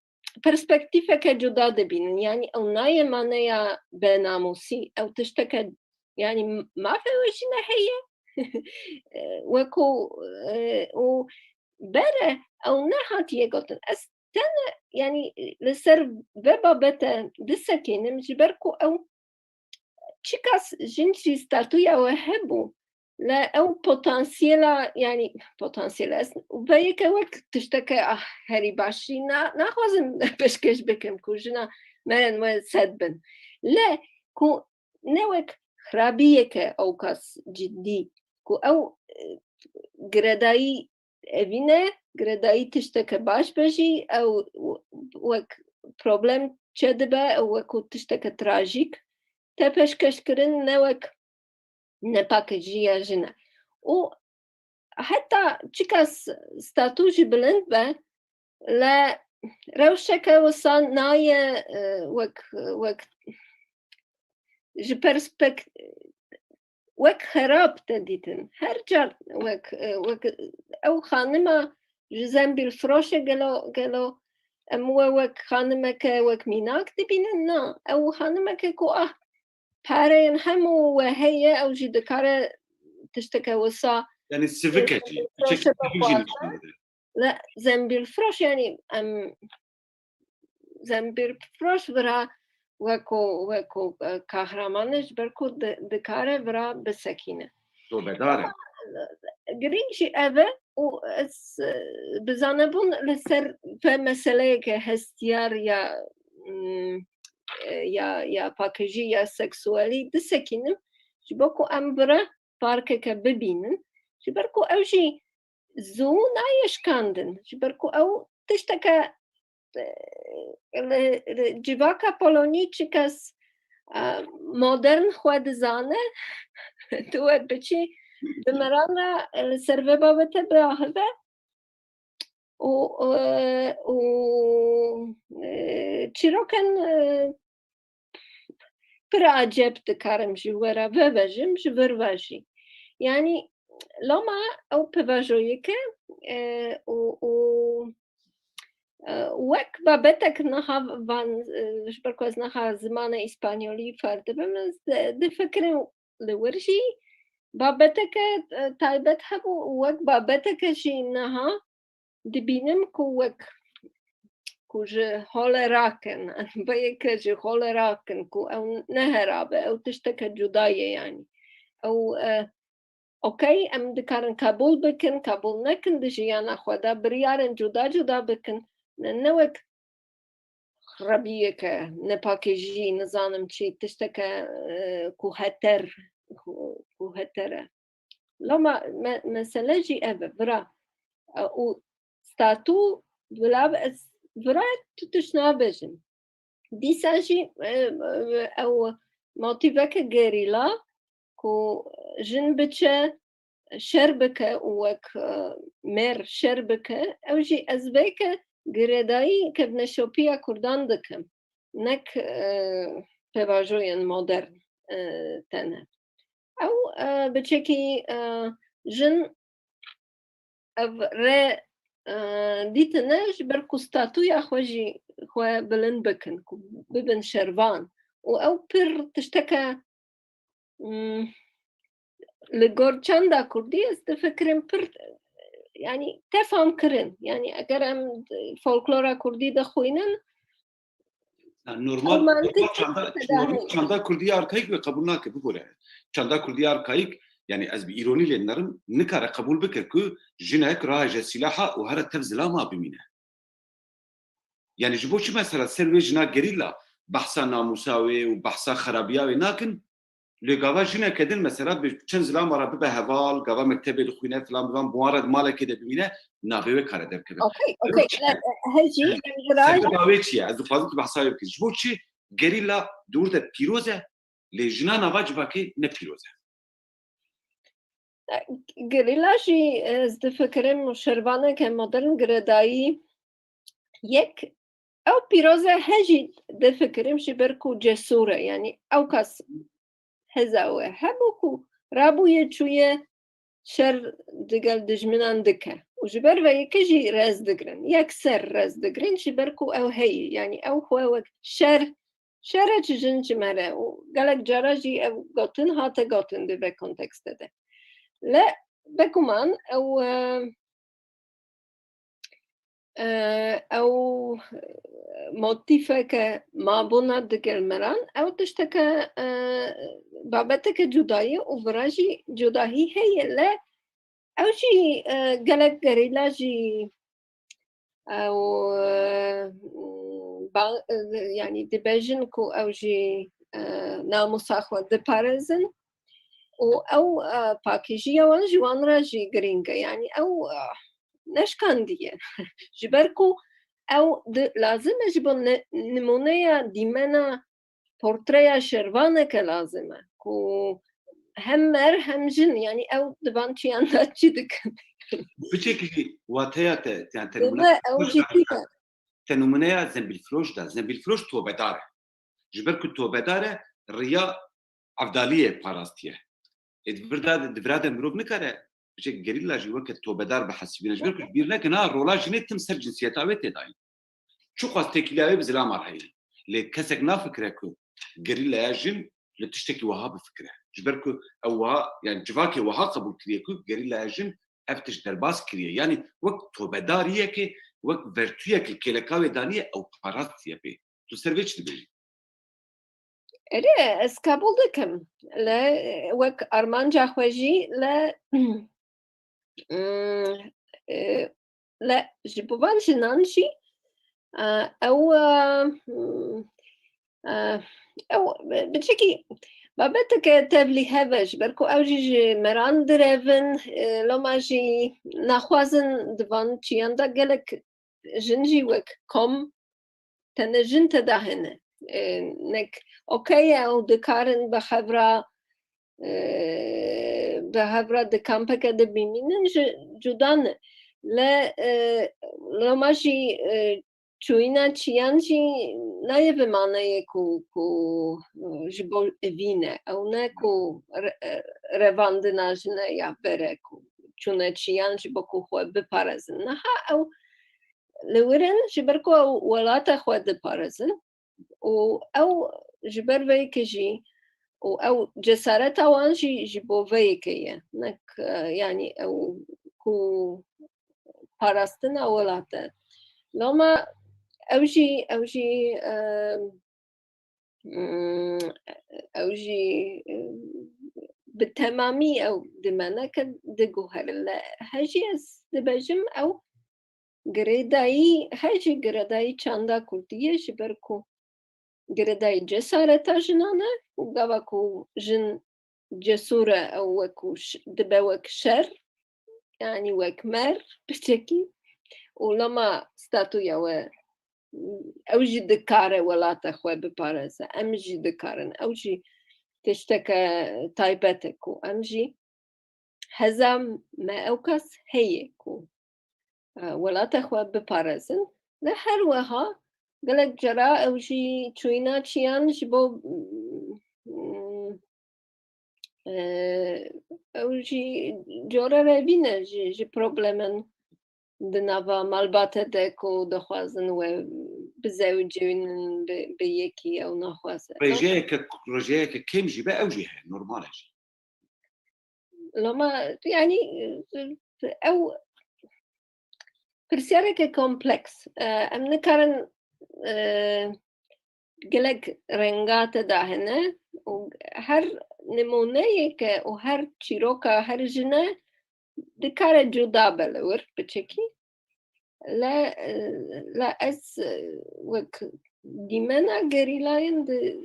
perspektîfeke cuda dibînin. Yanî ew nayê maneya benamûsî, ew tişteke, yanî mafê wê jî ne heye. E, wekû, e, û bere ew nehatiye gotin. Ez tene, yanî li ser vê babete disekînim, ji ber ku ew çikas jin jî statuya we hebû, le ew potansiyela, yanî potansiyela ez vê yeke wek tişteke, ah, herî baş jî na-, naxwazim pêşkêş bikim ku jina me re we sed bin. Le ku ne wek xirabiyeke ewkas cidî, ku ew, e, girêdayî evîne, girêdayî tişteke baş be jî, ew wek problem çêdibe, ew wekû tişteke trajîk tê pêşkêş kirin, ne wek nepakijiya jin e. Û heta çikas statû jî bilind be, le rewşeke wisa nayê, e, wek, wek ji perspek-, wek xerab te dîtin. Her car wek, e, wek ew xanima ji zembîlfiroşê gelo, gelo em we wek xanimeke, wek mînak dibînin? Na, ew xanimeke ku, ah, pereyên hemû we heye, ew jî dikare tişteke wisa, Yanî sivik e jî, zembîlfiroşê bixwaze. Le zembîlfiroş, yanî em zembîlfiroş vira weko, weko, e, kahraman e, ji ber ku di-, dikare vira bisekîne. Sobedar e. Ama, e, girîng jî ev e û ez, e, bi zanebûn li ser vê meseleyeke hestiyar ya, mm, e, ya, ya pakijî ya seksualî disekînim, ji bo ku em vira farkeke bibînin. Ji ber ku ew jî zû nayê şikandin. Ji ber ku ew tişteke, e, li, li civaka Polonî çi kes, e, modern xwe dizane, tu we biçî di miran re, e, li ser vê babete biaxive û, e, û, e, çîroken, e, pir aceb dikarim ji we re vevejim, ji vir ve jî. Yanî loma ew pevajoyeke, e, û, û, e, wek babetek niha van, e, ji ber ku ez niha zimanê îspanyolî fêr dibim, ez di-, difikirim li wir jî babeteke, e, taybet hebû û wek babeteke jî niha dibînim ku wek, ku ji holê rakin, vê yeke ji holê rakin, ku ew ne herabe, ew tişteke cuda ye yanî. Ew, e, okey, em dikarin qebûl bikin, qebûl nekin di jiyana xwe de, biryarên cuda cuda bikin, ne, ne wek xirabiyeke, nepakijî, nizanim çi, tişteke, e, ku heter, ku, ku heter e. Loma me-, mesele jî ev e, vira, e, û statû bila ez vira tu tişt nabêjim. Dîsa jî, e, e, ew motîveke gerîla ku jin biçe şer bike û wek, e, mêr şer bike, ew jî ez vê yeke girêdayî kevneşopiya Kurdan dikim. Nek, e, pêvajoyên modern, e, tene. Ew, e, biçekî, e, jin ev rê, e, dîtine ji ber ku statûya xwe jî xwe bilind bikin, ku bibin şervan. Û ew pir tişteke, mm, li gor çanda kurdî ez difikirim pir, yanî tê fam kirin. Yanî eger em folklora kurdî de xwînin, Ya, normal, normal çanda, normal çanda Kurdî arkayîk wê qebûl nake, bibore. Çanda Kurdî arkayîk, yani ez bi îronî lê dinerim, nikare qebûl bike ku jinek raje sîlaha û here tev zilama bimîne. Yani ji bo çi mesela ser wê jina gerîla behsa namûsa wê û behsa xerabiya wê nakin? Lê gava jineke din mesela bi çend zilama re bibe heval, gava mektebê dixwîne filan, bivan bi wan re di malekê de bimîne, navê wê kare derkeve. Okey, okey. Hejî, sebeba wê çi ye? Ez dixwazim tu behsa wê bikî. Ji bo çi gerîla di wir de pîroz e, lê jina nava civakê ne pîroz e? Gerîla jî ez difikirim şervaneke modern girêdayî yek ew pîroz e, he jî difikirim ji ber ku cesûr e, yanî ew kas heza wê hebû ku rabûye çûye şer digel dijminan dike û ji ber vê yekê jî rez digirin. Yekser rez digirin ji ber ku ew heyî, yanî ew xwe wek şer, şer e ji jin ji me re û gelek cara jî ev gotin hate gotin di vê kontekste de. Le bekuman ew, e, e, ew motîfeke mabûna digel meran, ew tişteke, e, babeteke cuda ye û vira jî cudahî heye, le ew jî, e, gelek gerîla jî ew, e, ba-, e, yanî dibêjin ku ew jî, e, namûsa xwe diparêzin û ew, e, pakîjiya wan ji wan re jî girîng e. Yanî ew, e, neşkandiye. Ji ber ku ew di, lazim e ji bo ne-, nimûneya dîmena portreya şervaneke lazim e ku hem mer hem jin, yanî ew di van çiyan de çi dikin. Biçekî jî wateya te, yani te nimûne, ew jî tî de. Te nimûneya zembîlfiroş de, zembîlfiroş tobedar e. Ji ber ku tobedar e, riya evdaliyê parastiye. Ê di vir de, di vira de mirov nikare biçek gerîla jî weke tobedar bihesibîne. Ji ber ku ji bîr neke niha rola jinê tim ser cinsiyeta wê tê dayîn. Çiqas têkiliya wê bi zilama re heye. Lê kesek nafikire ku gerîlaya jin li tiştekî wiha bifikire. Ji ber ku ew wiha, yani civakê wiha qebûl kiriye ku gerîlaya jin ev tişt derbas kiriye. Yani wek tobedariyekê, wek vertûyek li kêleka wê daniye, ew parastiye pê. Tu ser vê çi dibêjî? Erê, ez qebûl dikim. Le, wek armanca xwe jî, le, mm, e, le, ji bo van jinan jî, e, ew, e, mm, e, ew, biçekî babeteke tevlîhev e, ji ber ku ew jî ji meran direvin, e, loma jî naxwazin di van çiyan de gelek jin jî wek kom tenê jin teda hene. E, nek okey e û dikarin bi hev re, e, bi hev re di kampeke de bimînin, ji cuda ne. Le, e, loma jî, e, çûyîna çiyan jî nayê bi maneyê ku, ku, e, ji bo evîn e. Ew ne ku re-, e, revandina jin e ya ber e ku çûne çiyan ji bo ku xwe biparêzin. Niha ew li wir in ji ber ku ew welata xwe diparêzin û ew ji ber vê yekê jî û ew cesareta wan jî ji bo vê yekê ye. Nek, e, yanî ew ku parastina welat e. Loma ew jî, ew jî, e, mm, ew jî, e, bi temamî ew dimene ke diguherin. Le he jî ez dibêjim ew girêdayî, he jî girêdayî çanda kurdî ye, ji ber ku girêdayî cesareta jinan e û gava ku jin cesûr e, ew wekû ş-, dibe wek şer, yanî wek mer, biçekî. Û loma statûya we, ew jî dikare welata xwe biparêze, em jî dikarin. Ew jî tişteke taybet e ku em jî heza me ew kes heye ku, e, welata xwe biparêzin. Li her wiha gelek cara ew jî çûyîna çiyan ji bo, mm, e, ew jî corere vî ne ji, ji problemên di nava malbate de ku dixwazin we bizewicînin bi, bi yekî ew naxwaze. Rêjeyeke, rêjeyeke kêm jî be ew jî heye, normal e jî. Loma, yanî, ew pirsyareke kompleks. E, em nikarin, e, gelek renga te de hene û her nimûneyeke û her çîroka her jine dikare cuda be li wir biçekî. Le, le ez, e, wek dîmena gerîlayan di,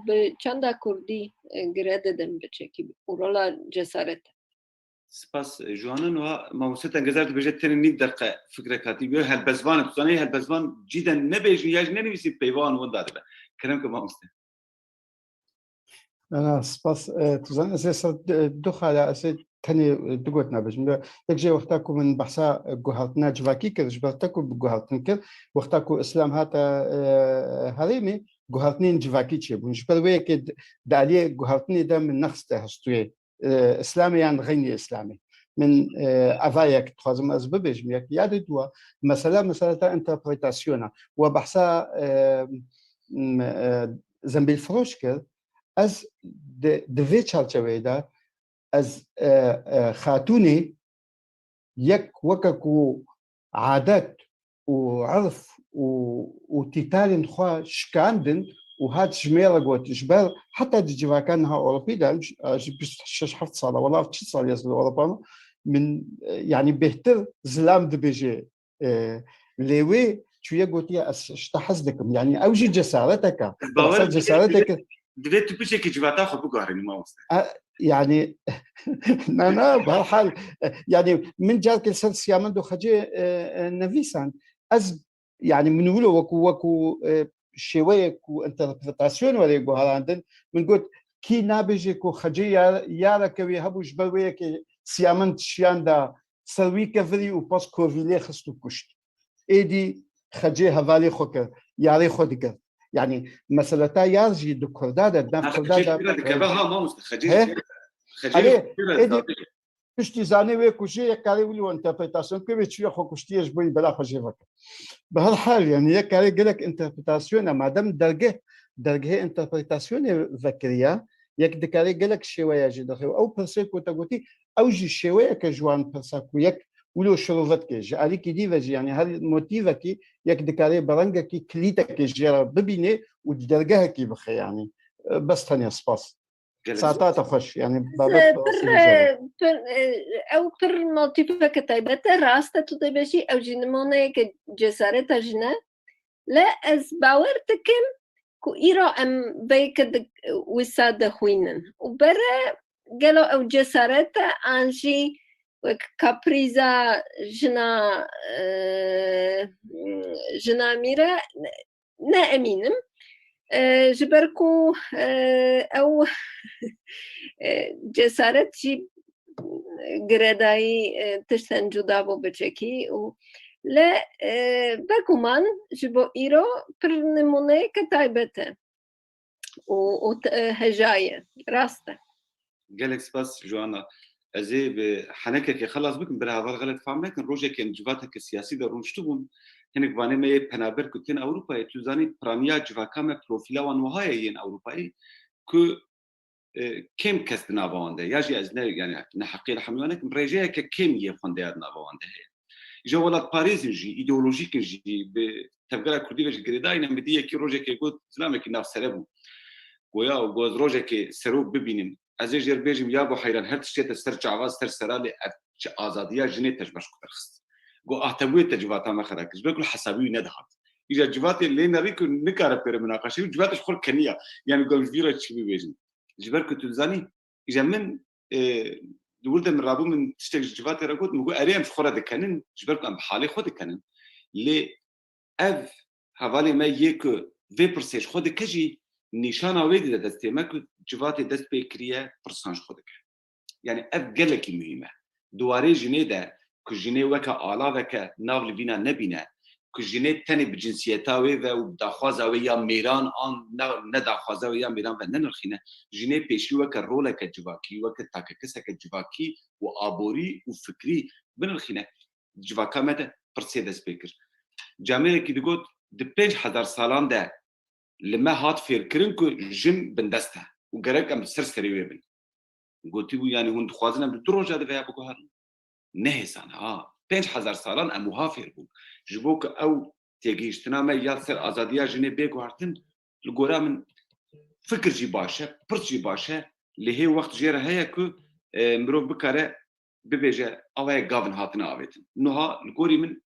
bi çanda kurdî, e, gire didim biçekî û rola cesaret. Spas, e, Joana. Niha mamoste Tengezar dibêje tenê nîv deqe fikrek hatî. Yo helbestvan, tu zanî helbestvan cîden nebêjin ya jî nenivîsî peyva wan winda dibe. Kerem ke mamoste. Na, na, spas. E, tu zanî, ez ê ser, e, du xala, ez ê tenê, e, du gotina bêjim. Yek jê wexta ku min behsa, e, guhertina civakî kir, ji ber te ku bi guhertin kir, wexta ku Îslam hate, e, herêmê, guhertinên civakî çêbûn. Ji ber wê yekê di, di aliyê guhertinê de min nexiste hestûyê, e, Îslamê yan xeynî Îslamê. Min, e, eva yek dixwazim ez bibêjim, yek ya dê dua. Mesela, mesela ta interpretasyona. We behsa, e, m-, e, Zembîlfiroş kir. Ez di, di vê çarçeveyê de ez, e, e, Xatûnê yek weke ku adet û erf û, û tîtalên xwe şikandin û hat ji me re got, ji ber heta di civaka niha Ewropî de, ji, ji bîst şeş heft sala, wela çi sal ez li Ewropa me, min, e, yanî bêhtir zilam dibêje, e, lê wê çûye gotiye, ez ji te hez dikim. Yanî ew jî cesareteke. Ez bawer Behsa dikim, cesareteke. Divê tu piçekî civata xwe biguherînî, mamoste. E, yanî, na, na, berhal, e, yanî min carkê li ser Siyamend û Xecê, e, e, nevîsand. Ez, yanî min wilo wekû, wekû, e, şêweyek ku interpretasyon were guherandin, min got, kî nabêje ku Xecê ya-, yareke wê hebû, ji ber wê yekê Siyamend şiyan da ser wî kevirî û pas kovîlê xist û kuşt. Êdî Xecê hevalê xwe kir, yarê xwe dikir. Yanî mesele ta yar jî di Kurda de, di nav Kurda de. Xecê pîre dikeve ha, mamoste, Xecê. He? Xecê pîre dikeve. Piştî zanê wê kujê yek karê wilo interpretasyon bike, wê çûye xwe kuştiye ji bo wî bela xwe jê veke. Bi her hal, yanî yek karê gelek interpretasyon e, madem dergeh, dergehê interpretasyonê vekiriya, yek dikarê gelek şêweya jî dixê. Ew pirsê ku te gotî, ew jî şêweyeke ji wan pirsa ku yek wilo şirove dike. Ji alîkî dî ve jî, yanî her motîvekî yek dikarê bi rengekî kilîtekê jê re bibînê û di dergehekî bixe, yanî. E, bes tenê spas. Gelek Saeta te xweş, yanî babet pir, pir, e, ew pir motîfeke taybet e, rast e tu dê bêjî, ew jî nimûneyeke cesareta jin e. Le ez bawer dikim ku îro em veyke di, wisa dixwînin. Û bere gelo ew cesaret e an jî wek kaprîza jina, e, jina mîr e? Ne emîn im. E, ji ber ku, e, ew, e, cesaret jî girêdayî, e, tiştên cuda bû biçekî û le, e, beguman ji bo îro pir nimûneyeke taybet e û, û t-, e, heja ye. Rast e. Gelek spas Joana. Ez ê bi henekekê xelas bikim, bira heval xelet fam nekin. Rojekê em civateke siyasî de rûniştibûn. Hinek vanê me yê penaber ku tên Ewropayê, tu zanî piraniya civaka me, profîla wan wiha ye yên Ewropayê ku, e, kêm kes di nava wan de, ya jî ez ne, yani, neheqiyê li hemû wan nekim, rêjeyeke kêm yê xwendeya di nava wan de heye. Îja welatparêz in jî, îdeolojîk in jî, bi tevgera kurdî ve jî girêdayî ne. Min dî yekî rojekê got, zilamekî nav sere bû. Goya û got, ez rojekê serok bibînim, ez ê jê re bêjim, ya bo heyran, her tiştê te ser çava, ser sera, lê ev çi azadiya jinê te ji ber xwe derxist. Got, ah, te bûyê te civata me xera kir. Ji ber ku li hesabî wî nedihat. Îja civatê lê nerî ku nikare pêre minaqeşe, û civatê ji xwe re keniya. Yani, got, em ji vî re çi bibêjin? Ji ber ku tu dizanî, îja min, e, di wir de min rabû, min tiştek ji civatê re got, min got, erê, em ji xwe re dikenin, ji ber ku em bi halê xwe dikenin. Lê ev hevalê me yê ku vê pirsê ji xwe dike jî, nîşana wê dide destê me ku civatê dest pê kiriye, pirsan ji xwe dike. Yani ev gelekî muhîm e. Di warê jinê de ku jinê weke alaveke nav li vîna nebîne, ku jinê tenê bi cinsiyeta wê ve û bi daxwaza wê ya mêran an ne, ne daxwaza wê ya mêran ve nenirxîne, jinê pêşî weke roleke civakî, weke takekeseke civakî û aborî û fikrî binirxîne. Civaka me de pirsê dest pê kir. Camêrekî digot, di pênc hezar salan de li me hat fêrkirin ku jin bindest e û gerek em li ser serê wê bin. Gotibû, yanî hûn dixwazin em di du roja de veya biguherin? Nehêsan, ha. Pênc hezar salan em wiha fêr bûn. Ji bo ku ew têgihiştina me ya ser azadiya jinê bê guhertin, li gora min fikir jî baş e, pirs jî baş e, lê hê wext jê re heye ku, e, mirov bikare bibêje, ava ye gavin hatine avêtin. Nuha li gorî min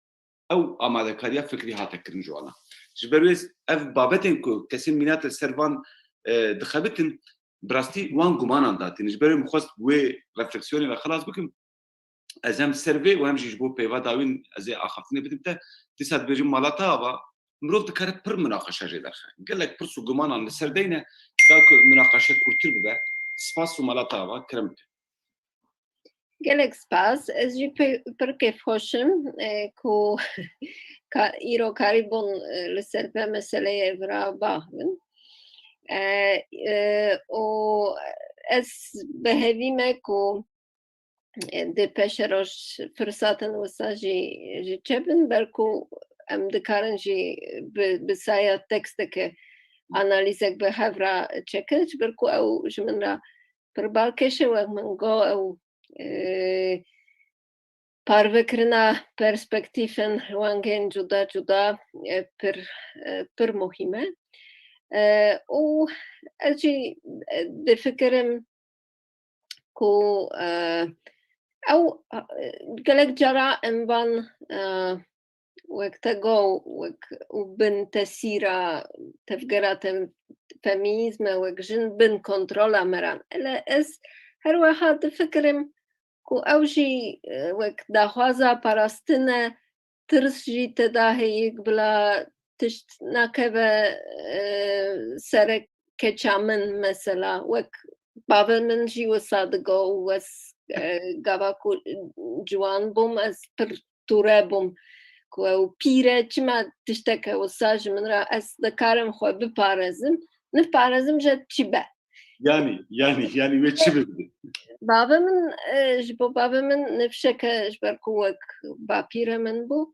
ew amadekariya fikrî hate kirin ji wana. Ji ber wê ev babetên ku kesên mînat li ser van, e, dixebitin, bi rastî wan gumanan datînin. Ji ber wê min xwest wê refleksiyonê ve xilas bikim. Ez hem ser vê û hem jî ji bo peyva dawîn ez ê axaftinê bidim te. Dîsa dibêjim mala te ava, mirov dikare pir minaqeşa jê derxe. Gelek pirs û gumanan li ser deyne, da ku minaqeşe kûrtir bibe. Spas û mala te ava, kerem bike. Gelek spas. Ez jî pir, pir kêfxweş im, e, ku ka, îro karîbûn, e, li ser vê meseleyê vira baxivin. E, e, û ez bi hêvî me ku, e, dê peşeroj firsatin wisa jî, jî çêbin, ber ku em dikarin jî bi, bi saya teksteke analîzek bi hev re çêkin, ji ber ku ew ji min re pir balkêş e, wek min got, ew, e, parvekirina perspektîfên wengên cuda cuda, e, pir, e, pir muhîm e. E, û ez jî, e, difikirim ku, e, ew, e, gelek cara em van, e, wek te got, wek û bin tesîra tevgera te-, femînîzme, wek jin bin kontrola me re. Lê ez her wiha difikirim ku ew jî, e, wek daxwaza parastin e, tirs jî te de heye, bila tişt nakeve, e, sere keça min mesela, wek bavê min jî wisa digo û ez, e, gava ku ciwan bûm, ez pir tûre bûm ku ew pîr e, çima tişteke wisa ji min re, ez dikarim xwe biparêzim, niparêzim jî çi be. Yanî, yanî, yanî wê çi bibî? Bavê min, e, ji bo bavê min nifşeke ji ber ku wek bapîrê min bû,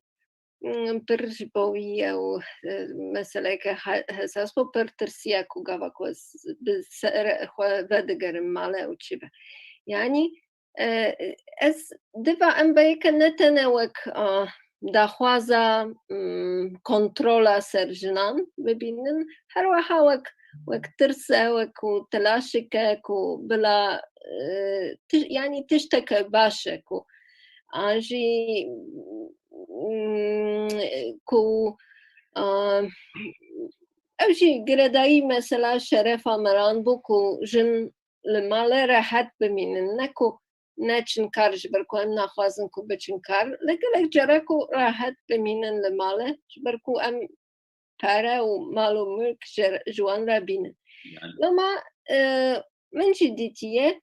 m, pir ji bo wî ew, e, meseleke he-, hesas bû, pir tirsiya ku gava ku ez bi ser xwe vedigerim malê û çi be. Yanî, e, ez diva em beyeke ne tene wek, a, daxwaza, m, kontrola ser jinan bibînin, her wiha wek, wek tirs e, wek ku telaşik e, ku bila, e, ti-, yanî tişteke baş e ku an jî, m, ku, a, ew jî girêdayî mesela şerefa miran bû ku jin li malê rehet bimînin, ne ku neçin kar ji ber ku em naxwazin ku biçin kar, lê gelek cara ku rehet bimînin li malê, ji ber ku em pere û mal û mulk ji, ji wan re bînin. Yani. Loma, e, min jî dîtiye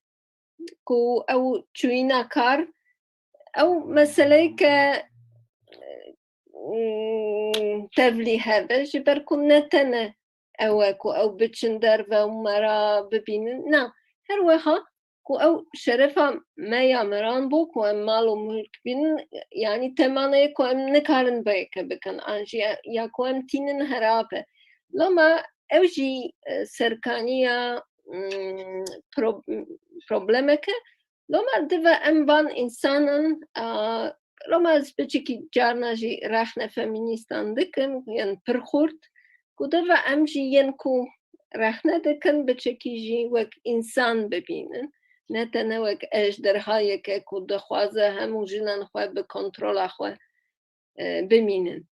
ku ew çûyîna kar, ew meseleyeke, e, tevlî hebe, ji ber ku ne tene ew e ku ew biçin derve û me re bibînin. Na, her wiha ku ew şerefa me ya miran bû ku em mal û mulk bînin, yanî temaneyê ku em nikarin beyeke bikin, an jî ya, ya ku em tînin herabe. Loma ew jî, e, serkaniya, mm, pro-, problemeke. Loma dive em van însanan, a, loma ez piçekî carna jî rexne femînîstan dikim, yên pir xurt, ku dive em jî yên ku rexne dikin, biçekî jî wek însan bibînin. Ne tene wek ejderhayeke ku dixwaze hemû jinan xwe bi kontrola xwe, e, bimînin.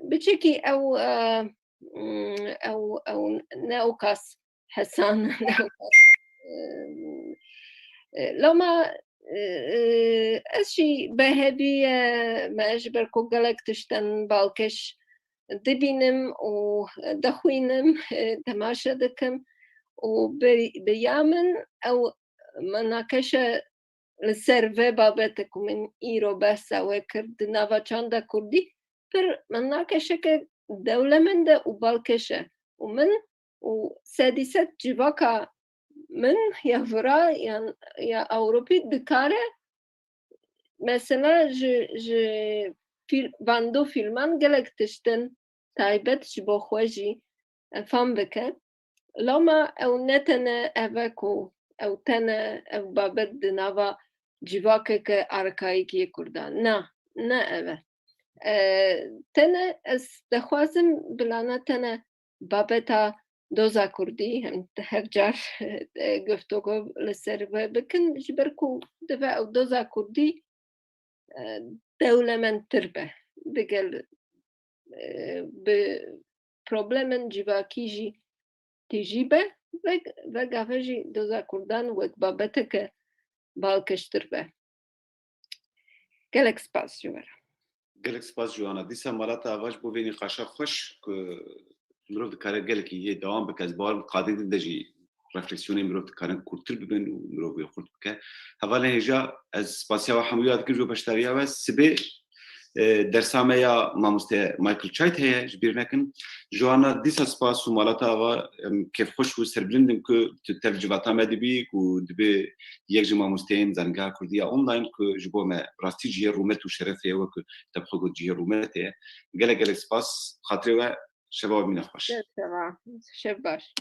Biçekî ew, e, mm, ew, ew ne ew kas hesan, ne ew kas, e, e, loma, e, e, ez jî behevî, e, me ji ber ku gelek tiştên balkêş dibînim û dixwînim, e, temaşe dikim û bi, bi ya min ew manakeşe li ser vê babetê ku min îro behsa wê kir di nava çanda kurdî, pir manakeşeke dewlemend e û balkêş e. Û min û sedî sed civaka min ya vira yan ya Ewropî dikare mesela ji, ji fîl-, van du fîlman gelek tiştin taybet ji bo xwe jî, e, fam bike. Loma ew ne tene ev e ku ew tene ev babet di nava civakeke arkayîk yê Kurdan. Na, ne ev e. E, tene ez dixwazim bila ne tene babeta doza kurdî, hem her car, e, guftûgo li ser vê bikin, ji ber ku divê ew doza kurdî, e, dewlemendtir be. Digel, e, bi problemên civakî jî tijî be, ve, vegave jî doza kurdan wek babeteke balkêştir be. Gelek spas ji we re. Gelek spas Joana. Dîsa mala te ava ji bo vê nîqaşa xweş ku mirov dikare gelekî yê dewam bike. Ez bawer qadê din de jî refleksiyonê mirov dikarin kûrtir bibin û mirov wê xurt bike. Hevalên hêja, ez spasiya we hemûya dikim ji bo beşdariya we. Sibê, e, dersa me ya mamoste Michael Çayt heye, ji bîr nekin. Joana, dîsa spas û mala te ava, em, kêfxweş û serbilind im ku tu tev civata me dibî û dibê yek ji mamosteyên Zanîngeha Kurdî ya online ku ji bo me rastî cihê rûmet û şerefê ye, wek ku te bi xwe got cihê rûmetê ye. Gelek gelek spas, xatirê we, şeva we bimîne xweş. Şeva, şev baş.